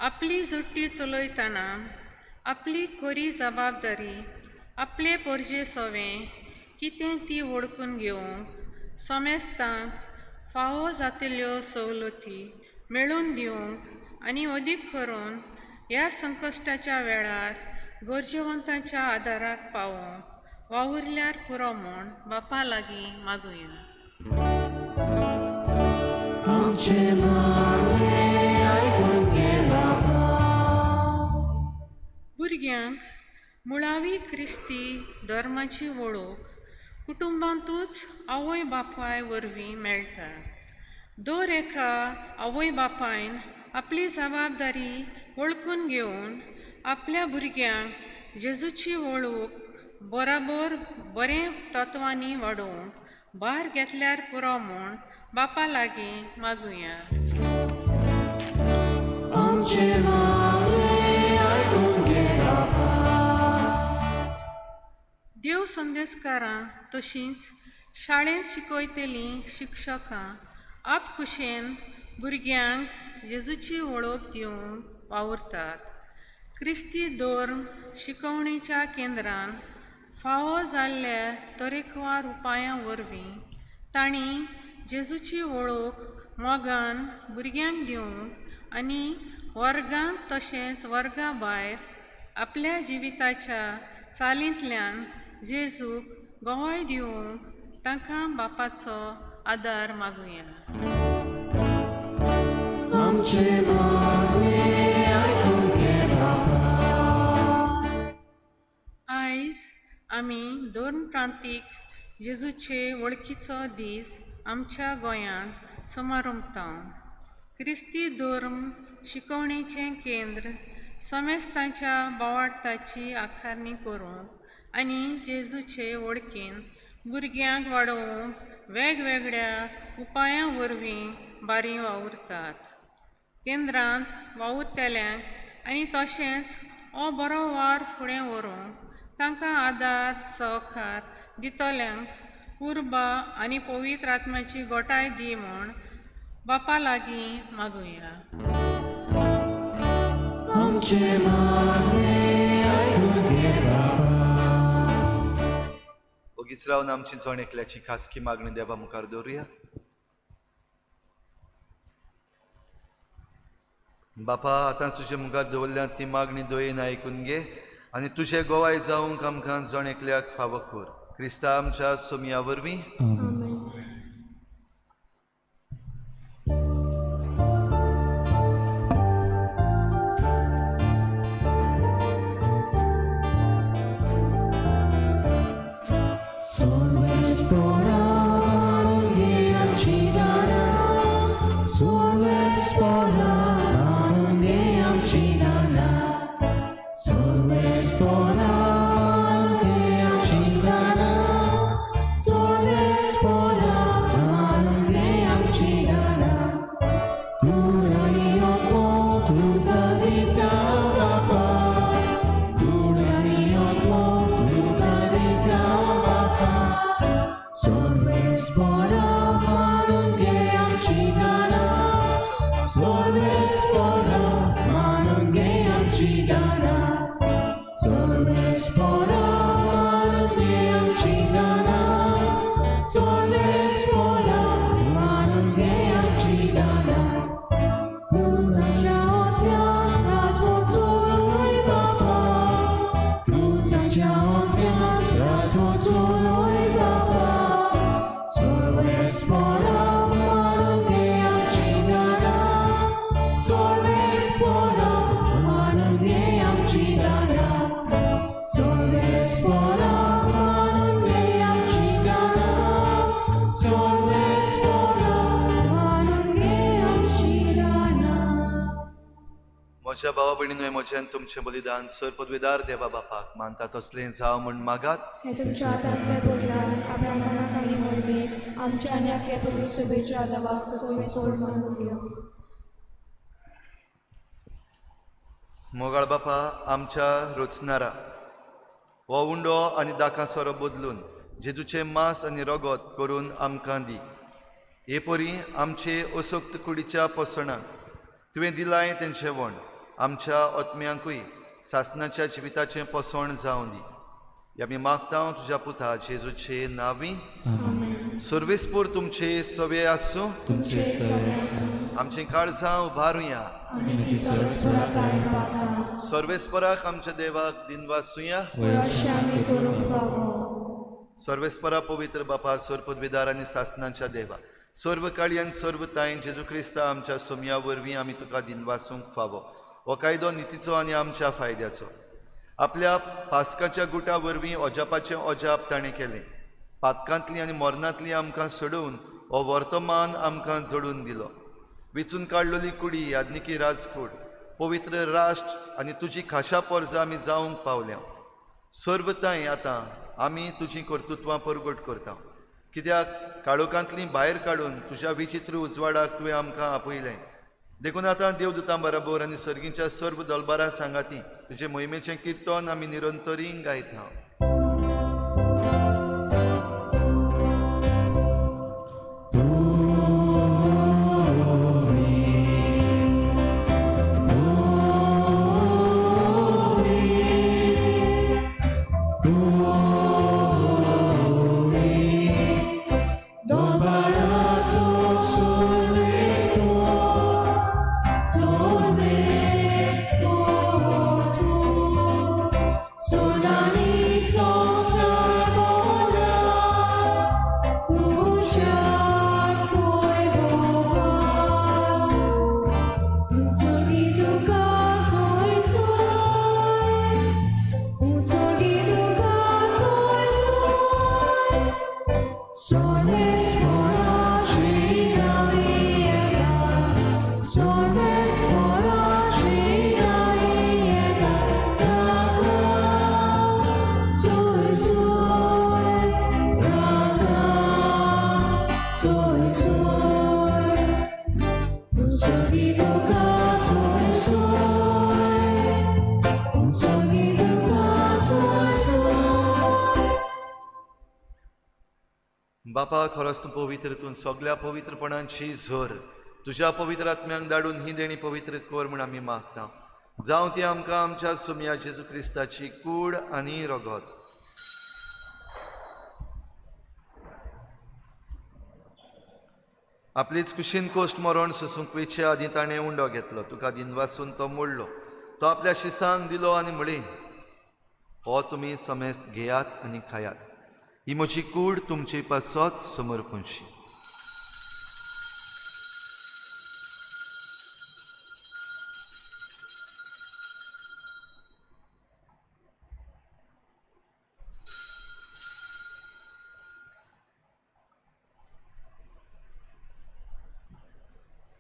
आपली जुट्टी चलयतना आपली खरी जबाबदारी आपले पोरजे सोवें कितें ती वळखून घेवंक, समेस्तांक फावो जातिल्ल्यो सवलती मेळून दिवंक आनी अदीक करून ह्या संकश्टाच्या वेळार गरजेवंतांच्या आदाराक पावोवंक वावुरल्यार पुरो म्हूण बापा लागीं मागुया. भुरग्यांक मुळावी क्रिस्ती धर्माची वळख कुटुंबांतूच आवय बापाय वरवीं मेळटा. दर एका आवय बापायन आपली जबाबदारी वळखून घेवन आपल्या भुरग्यांक जेजूची वळख बराबर बरें तत्वांनी वाडोवंक भार घेतल्यार पुरो म्हूण बापा लागीं मागुया. देव संदेशकारां तशींच शाळेंत शिकयतलीं शिक्षकां आपखुशेन भुरग्यांक जेजूची वळख दिवंक वावुरतात. क्रिस्ती धर्म शिकवणीच्या केंद्रान फावो जाल्ल्या तरेकवार उपायां वरवीं तांणी जेजूची वळख मोगान भुरग्यांक दिवंक आनी वर्गांत तशेंच वर्गा भायर आपल्या जिविताच्या चालींतल्यान जेजूक गवाय दिवंक तांकां बापाचो आदार मागुया. आमचें मागणें आयकून घे बापा. आयज आमी दोन प्रांतीक जेजूचे वळखीचो दीस आमच्या गोंयांत समारंभता. क्रिस्ती धर्म शिकवणेचें केंद्र समेस्तांच्या बोवाळताची आकारणी करूंक आनी जेजूचे वळखीन भुरग्यांक वाडोवंक वेगवेगळ्या उपायां वरवीं बारी वावुरतात. केंद्रांत वावुरतल्यांक आनी तशेंच हो बरो वार फुडें व्हरूंक तांकां आदार सहकार दितल्यांक उर्बा आनी पवित्र आत्म्याची गोठाय दी म्हूण बापा लागीं मागुया. आमचें मागणें आयकून घे बापा. ओगीच रावन आमची जण एकल्याची खासगी मागणी देवा मुखार दवरुया. बापा, आतांच तुजे मुखार दवरल्या ती मागणी दयेन आयकून घे आनी तुजे गोवाय जावंक आमकां जण एकल्याक फावो कर. क्रिस्ता आमच्या सोमया वरवीं. आमेन. Sorvespora मानून घे आमची दानां, sorvespora मानून घे आमची दानां, sorvespora मानून घे आमची दानां, sorvespora मानून घे आमची दानां. कुडांनी आत्मो तुका दिता बापा, कुडांनी आत्मो तुका दिता बापा. Sorvespora मानून घे आमची दानां, sorvespora मानून घे आमची दानां, sorvespora मानून घे आमची दानां, sorvespora मानून घे आमची दानां. तूं आमच्या आत्म्याक राजमोग चलोय बापा, तूं आमच्या आत्म्याक राजमोग चलोय बापा. Sorvespora मानून घे आमची दानां, sorvespora मानून घे आमची दानां, sorvespora मानून घे आमची दानां, sorvespora मानून घे आमची दानां. म्हज्या भावा भयणीनो, म्हजें तुमचें बलिदान सर पदवेदार देवा बापाक मानता तसलें जावं म्हूण मागात. हें तुमच्या हातांतलें बलिदान आपल्या मनाक आनी मोहिमेक आमच्या आनी आख्या प्रभू सभेच्या देवा सोड मानून घेवं. मोगाळ बापा, आमच्या रोचनारा हो उंडो आनी दाकां सोरो बदलून जेजूचें मांस आनी रगत करून आमकां दी. हे परी आमचे असक्त कुडीच्या पोसणाक तुवें दिलाय तें जेवण आमच्या आत्म्यांकूय सासनाच्या जिविताचें पोसण जावं दी. आमी मागता तुज्या पुता जेजूचे नांवी. आमेन. सर्वेस्पोर तुमचे सवे आसूं. तुमचे सवे आसूं. आमचीं काळजां उबारुया. आमी ती सर्वेस्परा ताईं पाता. सर्वेस्पराक आमच्या देवाक दिनवासुया. वय अशें आमी करूंक फावो. सर्वेस्परा पवित्र बापा, सर्व पदवीदार आनी सासनाच्या देवा, सर्व काळी आनी सर्व ताईं जेजू क्रिस्ता आमच्या सोमया वरवीं आमी तुका दिनवासूंक फावो. हो कायदो नितीचो आनी आमच्या फायद्याचो. आपल्या पास्काच्या गुटा वरवीं अजापाचें अजाप ताणें केलें. पातकांतली आनी मरणांतली आमकां सोडोवन हो वर्तमान आमकां जोडून दिलो. विचून काडलेली कुडी, याज्ञिकी राजकूड, पवित्र राष्ट्र आनी तुजी खाशा पोरजां आमी जावंक पावल्या. सर्व तांय आतां आमी तुजीं कर्तृत्वां परगट करता, कित्याक काळोखांतलीं भायर काडून तुज्या विचित्र उजवाडाक तुवें आमकां आपयलें. देखून आतां देवदूतां बरोबर आनी सर्गीच्या सर्व दलबारां सांगाती तुजे मोहिमेचें किर्तन आमी निरंतरी गायता. Dobarato sorves por tu, solani. बापा, खरोच तूं पवित्र, तूं सगळ्या पवित्रपणाची झर. तुज्या पवित्र आत्म्यांक धाडून ही देणी पवित्र कर म्हूण आमी मागता. जावं ती आमकां आमच्या सुमया जेजू क्रिस्ताची कूड आनी रगत. आपलीच कुशीन कोश्ट मरण सोसूंक वेचे आदीं ताणें उंडो घेतलो, तुका दिनवासून तो मोडलो, तो आपल्या शिसांक दिलो आनी म्हळें, हो तुमी समेस्त घेयात आनी खायात, ही म्हजी कूड तुमचे पासत समर्पणशी.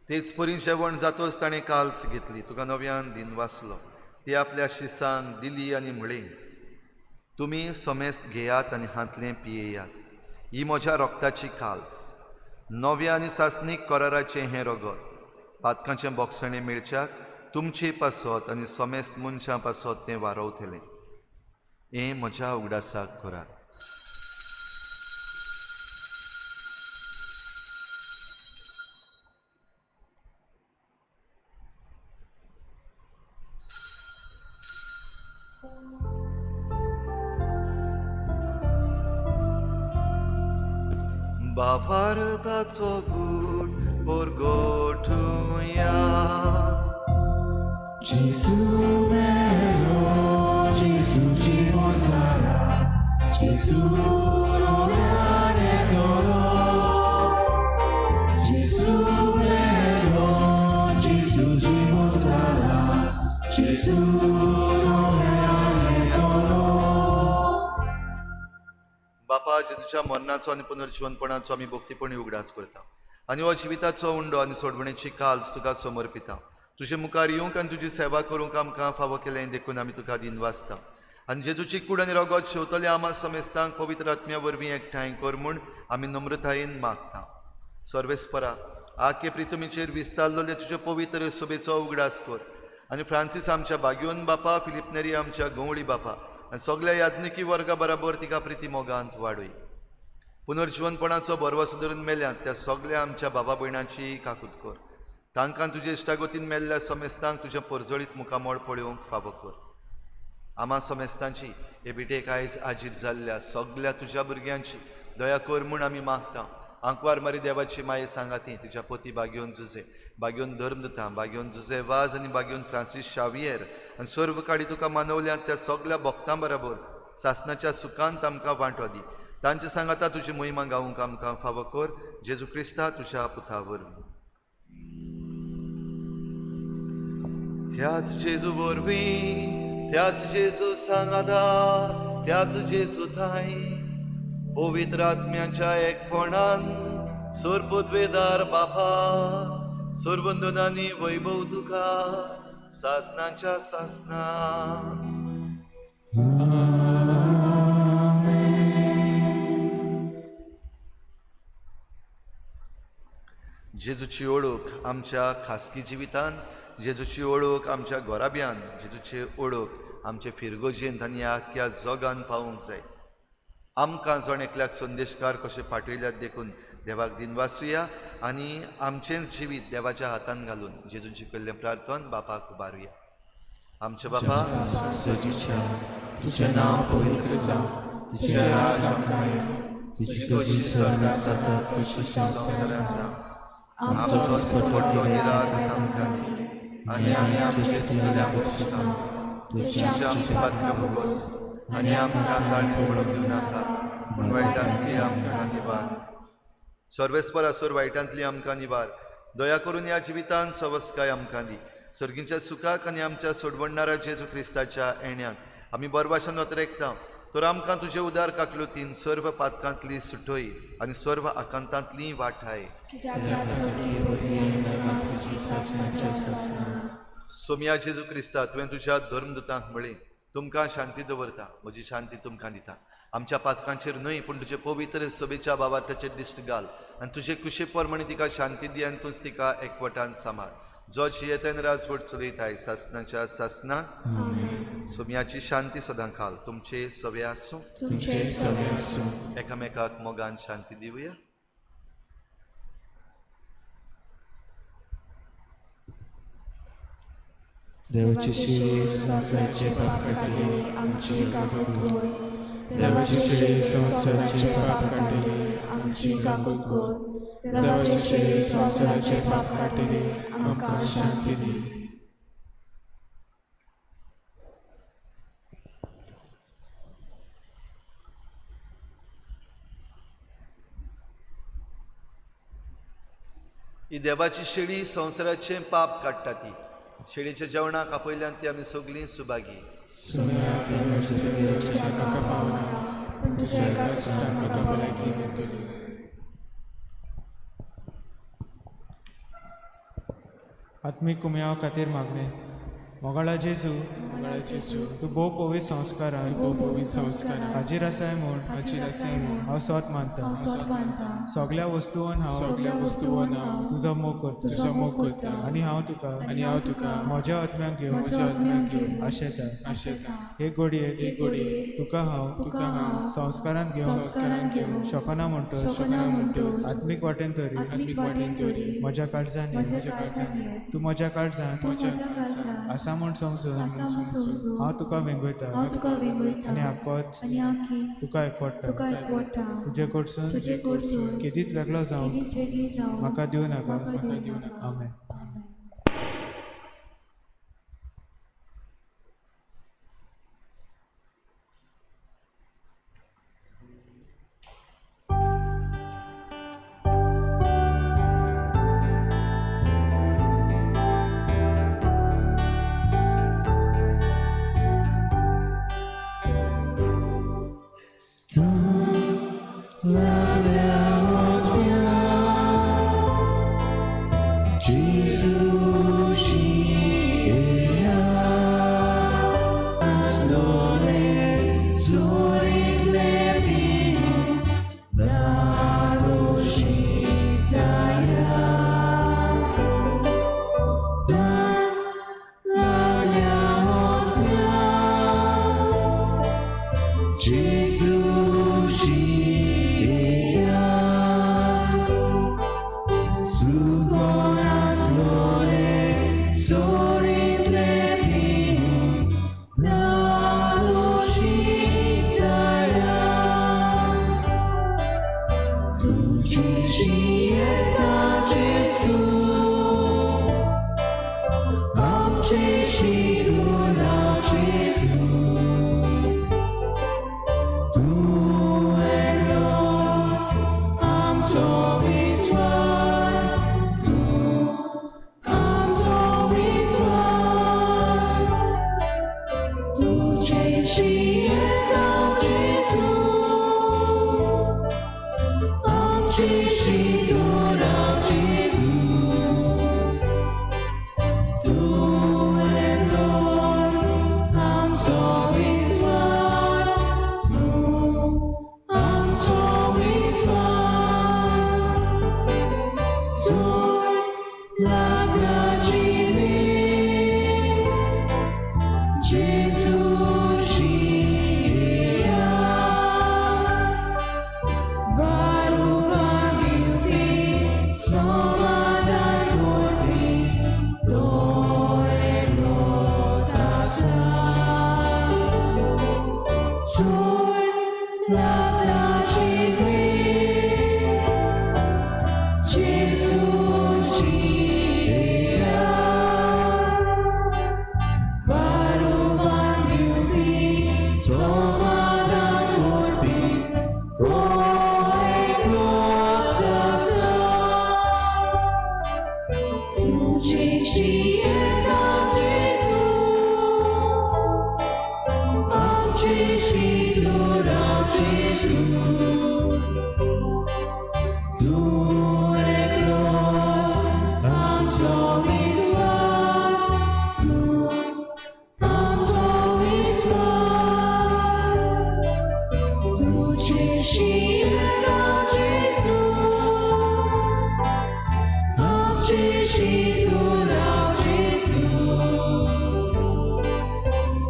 तेच परी जेवण जातोच ताणें काल्स घेतली, तुका नव्यान दिनवासलो, ती आपल्या शिसांक दिली आनी म्हळें, तुमी समेस्त घेयात आनी हांतलें पियेयात, ही म्हज्या रोगताची काल्स, नव्या आनी सासणीक कराराचें हें रगत, पातकांचें बोगसणें मेळच्याक तुमचे पासत आनी समेस्त मनशां पासत तें वारवतलें. हें म्हज्या उगडासाक करात. बाबारताचो गूट परगोटुया. जेजू मेलो, जेजू जिवो जाला, जेजू नव्यान येतलो. जेजू मेलो, जेजू जिवो जाला, जेजू नव्यान येतलो. बापा, जेजूच्या मरणाचो आनी पुनर्जिवनपणाचो आमी भक्तीपणी उगडास करता आनी हो जिविताचो उंडो आनी सोडवणेची काल्स तुका समर्पिता. तुजे मुखार येवंक आनी तुजी सेवा करूंक आमकां फावो केलें देखून आमी तुका दिनवासता. आनी जेजूची कूड आनी रगत शेवतले आमा समेस्तांक पवित्र आत्म्या वरवीं एकठांय कर म्हूण आमी नम्रतायेन मागता. सर्वेस्परा, आके प्रितमीचेर विस्तारलेले तुजे पवित्र सभेचो उगडास कर आनी फ्रांसीस आमच्या बाग्योन बापा, फिलिप नेरी आमच्या गंवळी बापा आनी सगळ्या याज्ञिकी वर्गा बराबर तिका प्रिती मोगांत वाडय. पुनर्जिवनपणाचो भरवसो धरून मेल्यात त्या सगळ्या आमच्या बाबा भयणांची काकूत कर. तांकां तुजे इश्टागतीन मेल्ल्या समेस्तांक तुजें परजळीत मुखामळ पळोवंक फावो कर. आमा समेस्तांची हे भेटेक आयज आजीर जाल्ल्या सगळ्या तुज्या भुरग्यांची दया कर म्हूण आमी मागता. आंकवार मारी देवाची माये सांगाती तिच्या पती बागेवन जुजे, बागेवन धर्मदूता, बागेवन जुजे वाज आनी बागेवन फ्रांसीस शावियर आनी सर्व काडी तुका मानवल्यात त्या सगळ्या भक्तां बराबर सासनाच्या सुखांत आमकां वांटो दी. तांचे सांगाता तुजी महिमा गावंक आमकां फावो कर. जेजू क्रिस्ता तुज्या पुता वरवीं. त्याच जेजू वरवीं, त्याच जेजू सांगाता, त्याच जेजू थांय पवित्र आत्म्याच्या एकपणान सर्वपदवेदार बापा, सर्वंदनानी वैभव तुका सासनाच्या सासना. जेजूची ओळख आमच्या खासगी जिवितान, जेजूची ओळख आमच्या घराब्यान, जेजूची ओळख आमचे फिरगोजेंत आनी आख्या जगान पावूंक जाय. आमकां जण एकल्याक संदेशकार कशें पाठयल्यात देखून देवाक दिनवासुया आनी आमचेंच जिवीत देवाच्या हातान घालून जेजून शिकयल्लें प्रार्थन बापाक उबारुया. आमचे बापा, तुजें नांव पवित्र जावं, तुजें राज आमकां येवं, तुजी खोशी स्वर्गांत जाता तशी संवसारांत जावं. आमचो दिसपट्टो दीस आमकां दी आनी आमी आमचे चुकलेल्या बक्षिता, तुजी आमची पातकां भोगोस आनी आमकां ताळणी पडूंक दिवं नाका, पूण वायटांतली आमकां निवार. सर्वेस्पर आसोर वायटांतली आमकां निवार. दया करून ह्या जिवितांत सवस्काय आमकां दी. सर्गींच्या सुखाक आनी आमच्या सोडवणणारा जेजू क्रिस्ताच्या येण्याक आमी बरवाशान नतरेकता. तर आमकां तुजे उदार काकलुतीन सर्व पातकांतली सुटय आनी सर्व आकांतांतली वाठाय. सोमया जेजू क्रिस्ता, तुवें तुज्या धर्मदूतांक म्हळें, तुमकां शांती दवरता, म्हजी शांती तुमकां दिता. आमच्या पातकांचेर न्हय पूण तुजे पवित्र सभेच्या बाबार्थाचेर दिश्ट घाल आनी तुजे कुशे प्रमाणे तिका शांती दी आनी तूंच तिका एकवटान सांबाळ. जो जियेतान राजवट चलयताय सासनाच्या सासना. सोम्याची शांती सदां काल तुमचे सवे आसूं. तुमचे सवे आसूं. एकामेकाक मोगान शांती दिवया. देवाची शिरी संवसाराचे पाप काडटली आमची काकूत कर. देवाची शिरी संवसाराचे पाप काडटली आमची काकूत कर. देवाची शिरी संवसाराचे पाप काडटली आमकां शांती दी. ही देवाची शेळी संवसाराचें पाप काडटा. ती शेळीच्या जेवणाक आपयल्यान ती आमी सगळीं सुभागी. आत्मीक कुमयाव खातीर मागणें. मोगाळा जेजू, तूं भोव पवित्र संस्कारान हाजीर आसाय म्हूण हांव सोत मानता. सगल्या वस्तून हांव तुजो मोग करता आनी हांव तुका म्हज्या आत्म्याक घेवन आशेता. हे घडयेक तुका हांव संस्कारांत घेवन शकना म्हणटच आत्मीक वाटेन तरी म्हज्या काळजान, तूं म्हज्या काळजान आसा म्हूण समजून हांव तुका वेंगयता आनी आकोच तुका एकवटा. तुजे कडसून केदीच वेगळो जावंक म्हाका दिवं नाका. आमेन.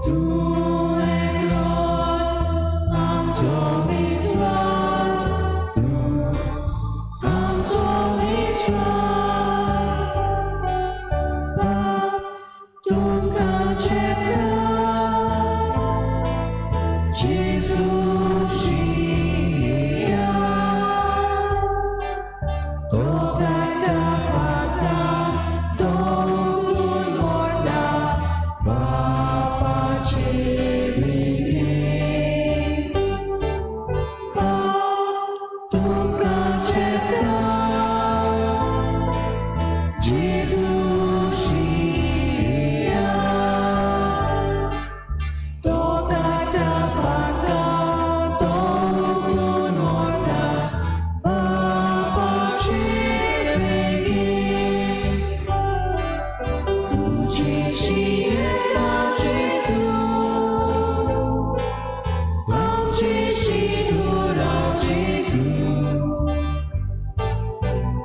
Tu शिदूर राव जेजू,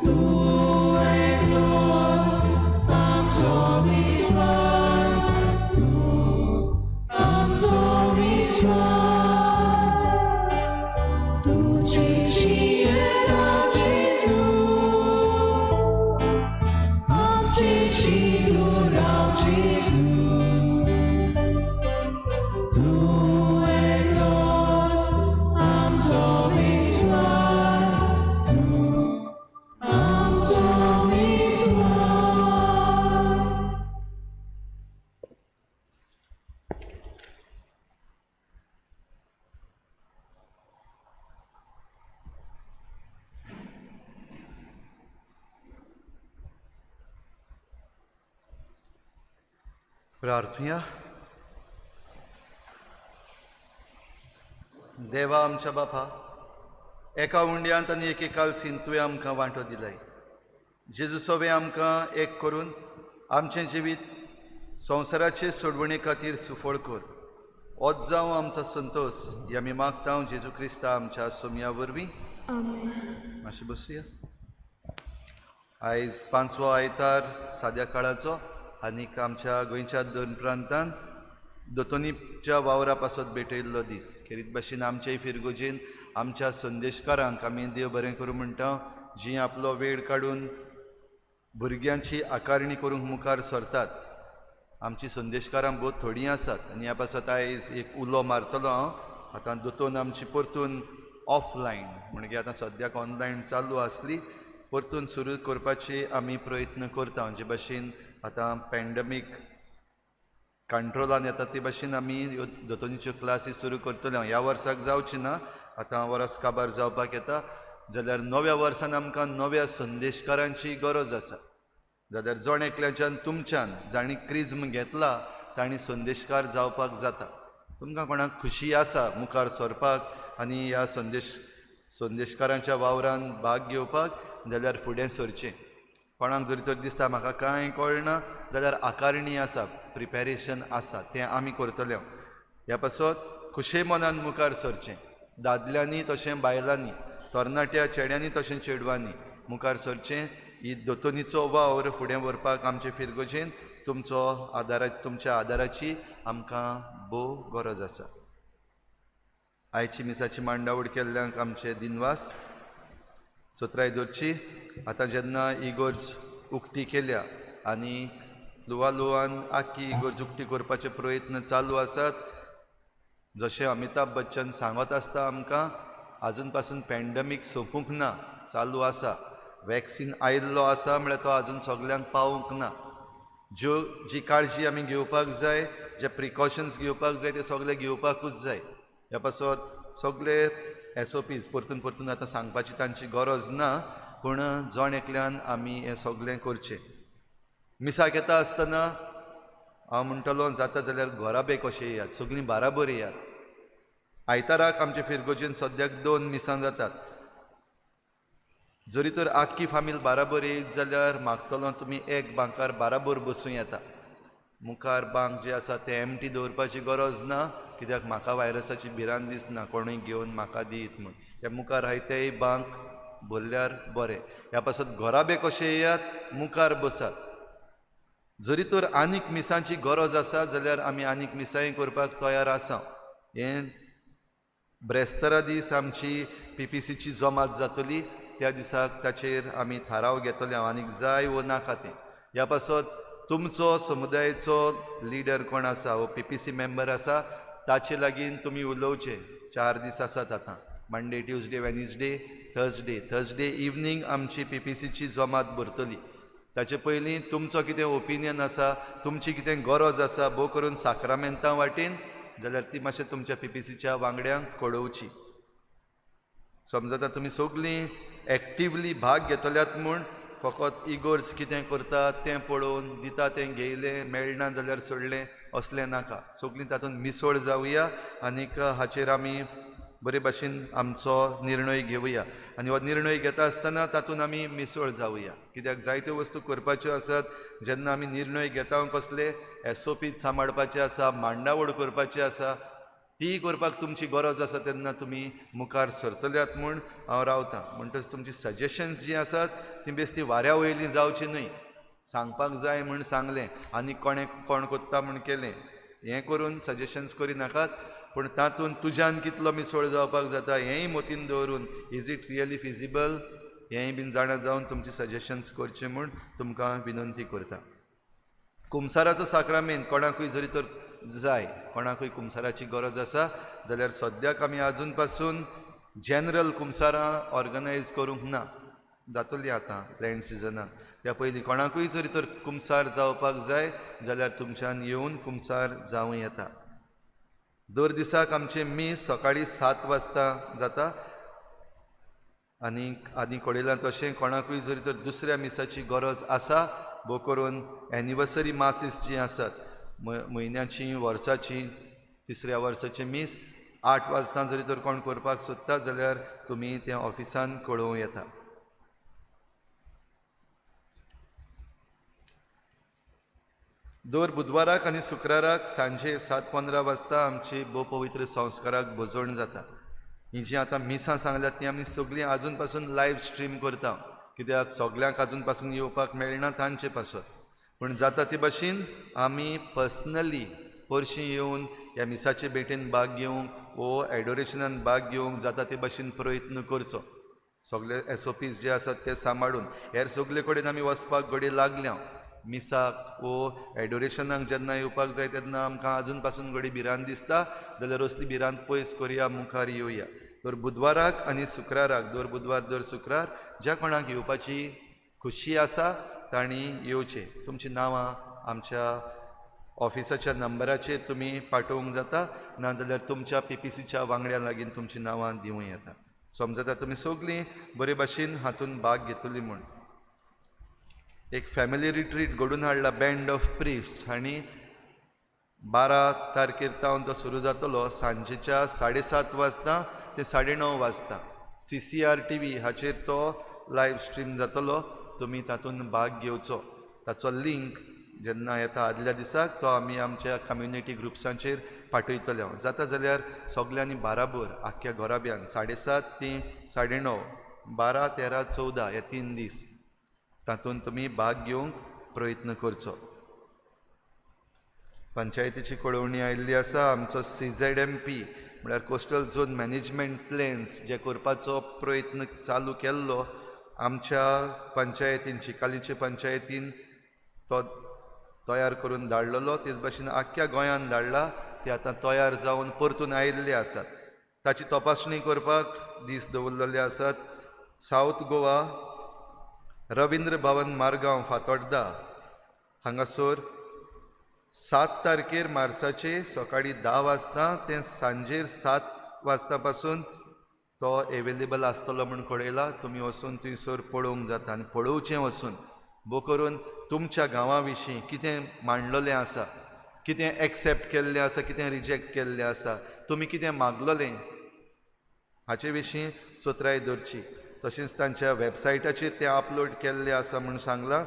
तूं एकलोच आमचो विस्वास, तूं आमचो विस्वास. तुजी शिये राव जेजू, आमचे शिदूर राव जेजू, तूं एकलोच आमचो विस्वास, तूं आमचो विस्वास. प्रार्थुया. देवा आमच्या बापा, एका उंड्यांत आनी एके कालसीन तुवें आमकां वांटो दिलाय. जेजू सवें आमकां एक करून आमचें जिवीत संवसाराचे सोडवणे खातीर सुफळ कर. ओत जावं आमचो संतोश ही आमी मागता जेजू क्रिस्ता आमच्या सोमया वरवीं. आमेन. मातशें बसुया. आयज पांचवो आयतार साद्या काळाचो आनीक आमच्या गोंयच्या दोन प्रांतान दोतोनीच्या वावरा पासत भेटयल्लो दीस. खेरीत भाशेन आमचे फिरगोजेन आमच्या संदेशकारांक आमी देव बरें करूं म्हणटा, जीं आपलो वेळ काडून भुरग्यांची आकारणी करूंक मुखार सरतात. आमची संदेशकारां भोव थोडीं आसात आनी ह्या पासत आयज एक उलो मारतलो हांव. आतां दोतोन आमची परतून ऑफलायन, म्हणजे आतां सद्याक ऑनलायन चालू आसली, परतून सुरू करपाची आमी प्रयत्न करता. जे भाशेन आतां पॅन्डमीक कंट्रोलान येता ते भाशेन आमी ह्यो दोतोनीच्यो क्लासी सुरू करतले. ह्या वर्साक जावची ना, आतां वर्स काबार जावपाक येता, जाल्यार नव्या वर्सान आमकां नव्या संदेशकारांची गरज आसा. जाल्यार जण एकल्याच्यान तुमच्यान जांणी क्रिज्म घेतला तांणी संदेशकार जावपाक जाता. तुमकां कोणाक खुशी आसा मुखार सरपाक आनी ह्या संदेशकारांच्या वावरान भाग घेवपाक जाल्यार फुडें सरचें. कोणाक जरी तर दिसता म्हाका कांय कळना जाल्यार आकारणी आसा, प्रिपेरेशन आसा, तें आमी करतले. ह्या पासत खुशे मनान मुखार सरचें. दादल्यांनी तशें बायलांनी, तरणाट्या चेड्यांनी तशें चेडवांनी मुखार सरचें. ही दोतोनीचो वावर फुडें व्हरपाक आमचे फिरगोजेन तुमचो आदारा तुमच्या आदाराची आमकां भोव गरज आसा. आयची मिसाची मांडावळ केल्ल्यांक आमचे दिनवास. चोत्राय दवरची. आतां जेन्ना इगोर्ज उक्ती केल्या आनी लुवा लुवान आख्खी इगोर्ज उक्ती करपाचे प्रयत्न चालू आसात. जशें अमिताभ बच्चन सांगत आसता आमकां, आजून पासून पॅन्डमीक सोंपूंक ना, चालू आसा. वॅक्सीन आयिल्लो आसा म्हळ्यार तो आजून सगल्यांक पावूंक ना. ज्यो जी काळजी आमी घेवपाक जाय, जे प्रिकॉशन्स घेवपाक जाय ते सगळे घेवपाकूच जाय. ह्या पासत सगळे SOPs परतून परतून आतां सांगपाची तांची गरज ना, पूण जण एकल्यान आमी हें सगळें करचें. मिसाक येता आसतना हांव म्हणटलो जाता जाल्यार घराबे कशें येयात, सगळीं बाराबर येयात. आयताराक आमचे फिरगोजेन सद्याक 2 मिसां जातात. जरी तर आख्खी फामील बाराबर येयत जाल्यार मागतलो तुमी एक बांकार बाराबर बसूं येता. मुखार बांक जे आसा ते एमटी दवरपाची गरज ना, कित्याक म्हाका व्हायरसाची भिरांत दिसना कोणूय घेवन म्हाका दीत म्हूण. ह्या मुखार आहाय तेय बांक भरल्यार बरें. ह्या पासत घराबे कशे येयात, मुखार बसात. जरी तर आनीक मिसांची गरज आसा जाल्यार आमी आनीक मिसांय करपाक तयार आसा. हें ब्रेस्तारा दीस आमची PPCची जमात जातली, त्या दिसाक ताचेर आमी थाराव घेतले हांव आनीक जाय वो नाका तें. ह्या पासत तुमचो समुदायाचो लिडर कोण आसा वो PPC member आसा ताचे लागीं तुमी उलोवचें. 4 दीस आसात आतां, Monday, Tuesday, Wednesday, Thursday. Thursday evening आमची PPCची जमात भरतली. ताचे पयलीं तुमचो कितें ओपिनियन आसा, तुमची कितें गरज आसा भोव करून साक्रामेंतां वाटेन जाल्यार ती मातशें तुमच्या PPCच्या वांगड्यांक कळोवची. समजा तुमी सगळीं एक्टिवली भाग घेतल्यात म्हूण फकत इगोर्ज कितें करता तें पळोवन दिता तें घेयलें, मेळना जाल्यार सोडलें असलें नाका. सगळीं तातूंत मिसळ जावया आनीक हाचेर आमी बरे भाशेन आमचो निर्णय घेवया. आनी हो निर्णय घेता आसतना तातूंत आमी मिसळ जावया, कित्याक जायत्यो वस्तू करपाच्यो आसात. जेन्ना आमी निर्णय घेता कसले SOPs सांबाळपाचे आसा, मांडावळ करपाची आसा, ती करपाक तुमची गरज आसा तेन्ना तुमी मुखार सरतल्यात म्हूण हांव रावतां. म्हणटच तुमची सजेशन्स जीं आसात तीं बेश्टी वाऱ्या वयलीं जावचीं न्हय. सांगपाक जाय म्हूण सांगलें आनी कोणें कोण कोत्ता म्हूण केलें हें करून सजेशन्स करिनाकात, पूण तातूंत तुज्यान कितलो मिसळ जावपाक जाता हेंय मतीन दवरून is it really feasible हेंय बीन जाणा जावन तुमची सजेशन्स करचें म्हूण तुमकां विनंती करता. कुमसाराचो साक्रामेंत कोणाकूय जरी तर जाय, कोणाकूय कुमसाराची गरज आसा जाल्यार सद्याक आमी आजून पासून जनरल कुमसारां ऑर्गनायज करूंक ना, जातली आतां लँड सिजनाक. त्या पयलीं कोणाकूय जरी तर कुमसार जावपाक जाय जाल्यार तुमच्यान येवन कुमसार जावं येता. दर दिसाक आमचें मीस सकाळीं 7 वाजता जाता आनी आदी कळयलां तशें कोणाकूय जरी तर दुसऱ्या मिसाची गरज आसा, भोव करून एनिवर्सरी मासीस जीं आसात म्हयन्याची वर्साची तिसऱ्या वर्साची मीस 8 वाजता जरी तर कोण करपाक सोदता जाल्यार तुमी त्या ऑफिसान कळोवं येता. दर बुधवाराक आनी शुक्राराक सांजे 7:15 वाजता आमची भोव पवित्र संस्काराक भोजवण जाता. ही जी आतां मिसां सांगल्यात ती आमी सगळीं आजून पासून लायव्ह स्ट्रीम करता, कित्याक सगल्यांक आजून पासून येवपाक मेळना तांचे पासत, पूण जाता ते भाशेन आमी पर्सनली परशी येवन ह्या मिसाचे भेटेन भाग घेवंक वो एडोरेशनान भाग घेवंक जाता ते भाशेन प्रयत्न करचो. सगळे SOPs जे आसात ते सांबाळून हेर सगळे कडेन आमी वचपाक घडये लागल्या. मिसाक वो एडोरेशनाक जेन्ना येवपाक जाय तेन्ना आमकां आजून पासून घडये भिरांत दिसता जाल्यार असली भिरांत पयस करुया, मुखार येवया. तर बुधवाराक आनी शुक्राराक, दर बुधवार दर शुक्रार ज्या कोणाक येवपाची खुशी आसा तांणी येवचें. तुमचीं नांवां आमच्या ऑफिसाच्या नंबराचेर तुमी पाठोवंक जाता, नाजाल्यार तुमच्या PPCच्या वांगड्यां लागीं तुमचीं नांवां दिवं येता. समजता तुमी सगळीं बरे भाशेन हातूंत भाग घेतली म्हूण. एक फॅमिली रिट्रीट घडून हाडला बँड ऑफ प्रिस्ट हांणी 12 तारखेर तावन तो सुरू जातलो सांजेच्या 7:30 वाजता ते 9:30 वाजता. CCR TV हाचेर तो लायव्ह स्ट्रीम जातलो, तुमी तातूंत भाग घेवचो. ताचो लिंक जेन्ना येता आदल्या दिसाक तो आमी आमच्या कम्युनिटी ग्रुप्सांचेर पाठयतले. जाता जाल्यार सगल्यांनी बाराबर आख्ख्या घराब्यान 7:30 ते 9:30, 12, 13, 14 हे 3 दीस तातूंत तुमी भाग घेवंक प्रयत्न करचो. पंचायतीची कळोवणी आयिल्ली आसा. आमचो CZMP म्हळ्यार कोस्टल झोन मॅनेजमेंट प्लॅन्स जे करपाचो प्रयत्न चालू केल्लो आमच्या पंचायतीन, चिकालीचे पंचायतीन तो तयार करून धाडलेलो, तेच भाशेन आख्ख्या गोंयान धाडला. ते आतां तयार जावन परतून आयिल्ले आसात. ताची तपासणी करपाक दीस दवरलेले आसात. सावथ गोवा रविंद्र भवन मारगांव फातोड्डा हांगासर 7 तारखेर मार्चाचे सकाळीं 10 वाजता ते सांजेर 7 वाजता पासून तो एवेलेबल आसतलो म्हूण कळयला. तुमी वचून थंयसर पळोवंक जाता आनी पळोवचें वचून भोव करून तुमच्या गांवा विशीं कितें मांडलेलें आसा, कितें एक्सेप्ट केल्लें आसा, कितें रिजेक्ट केल्लें आसा, तुमी कितें मागलेलें हाचे विशीं चतुराय दवरची. तशेंच तांच्या वेबसायटाचेर तें अपलोड केल्लें आसा म्हूण सांगलां.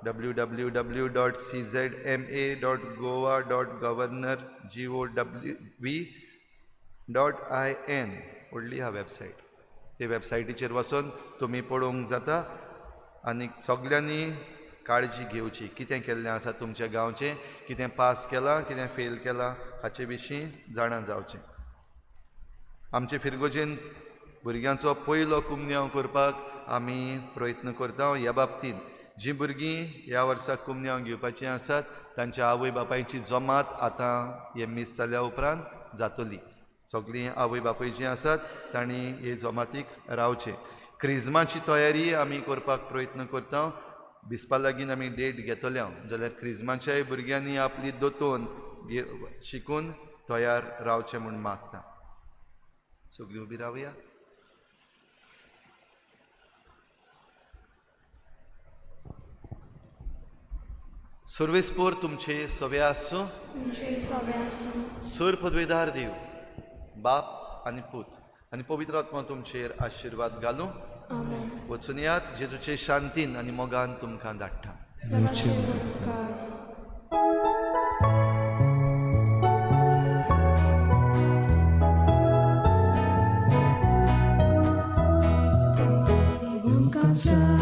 www.czma.goa.governor.gov.in व्हडली ह्या वेबसायट. ते वेबसायटीचेर वचून तुमी पळोवंक जाता. आनी सगल्यांनी काळजी घेवची, कितें केल्लें आसा तुमच्या गांवचें, कितें पास केलां, कितें फेल केलां हाचे विशीं जाणा जावचें. आमचे फिरगोजेन भुरग्यांचो पयलो कुमन्यांव करपाक आमी प्रयत्न करता. ह्या बाबतींत जीं भुरगीं ह्या वर्साक कुमन्यांव घेवपाचीं आसात तांच्या आवय बापायची जमात आतां हे मीस जाल्या उपरांत जातली. सगळीं आवय बापूय जीं आसात तांणी हे जमातीक रावचें. क्रिज्माची तयारी आमी करपाक प्रयत्न करता. बिस्पा लागीं आमी डेट घेतल्या जाल्यार क्रिज्माच्याय भुरग्यांनी आपली दोतोन शिकून तयार रावचें म्हूण मागता. सगळीं उबी रावया. सर्वेस्पोर तुमचे सवे आसूं, सर पदवेदार देव बाप आनी पूत आनी पवित्र आत्मा तुमचेर आशिर्वाद घालूं. वचून यात जेजूचे शांतीन आनी मोगान तुमकां धाडटा. Dewa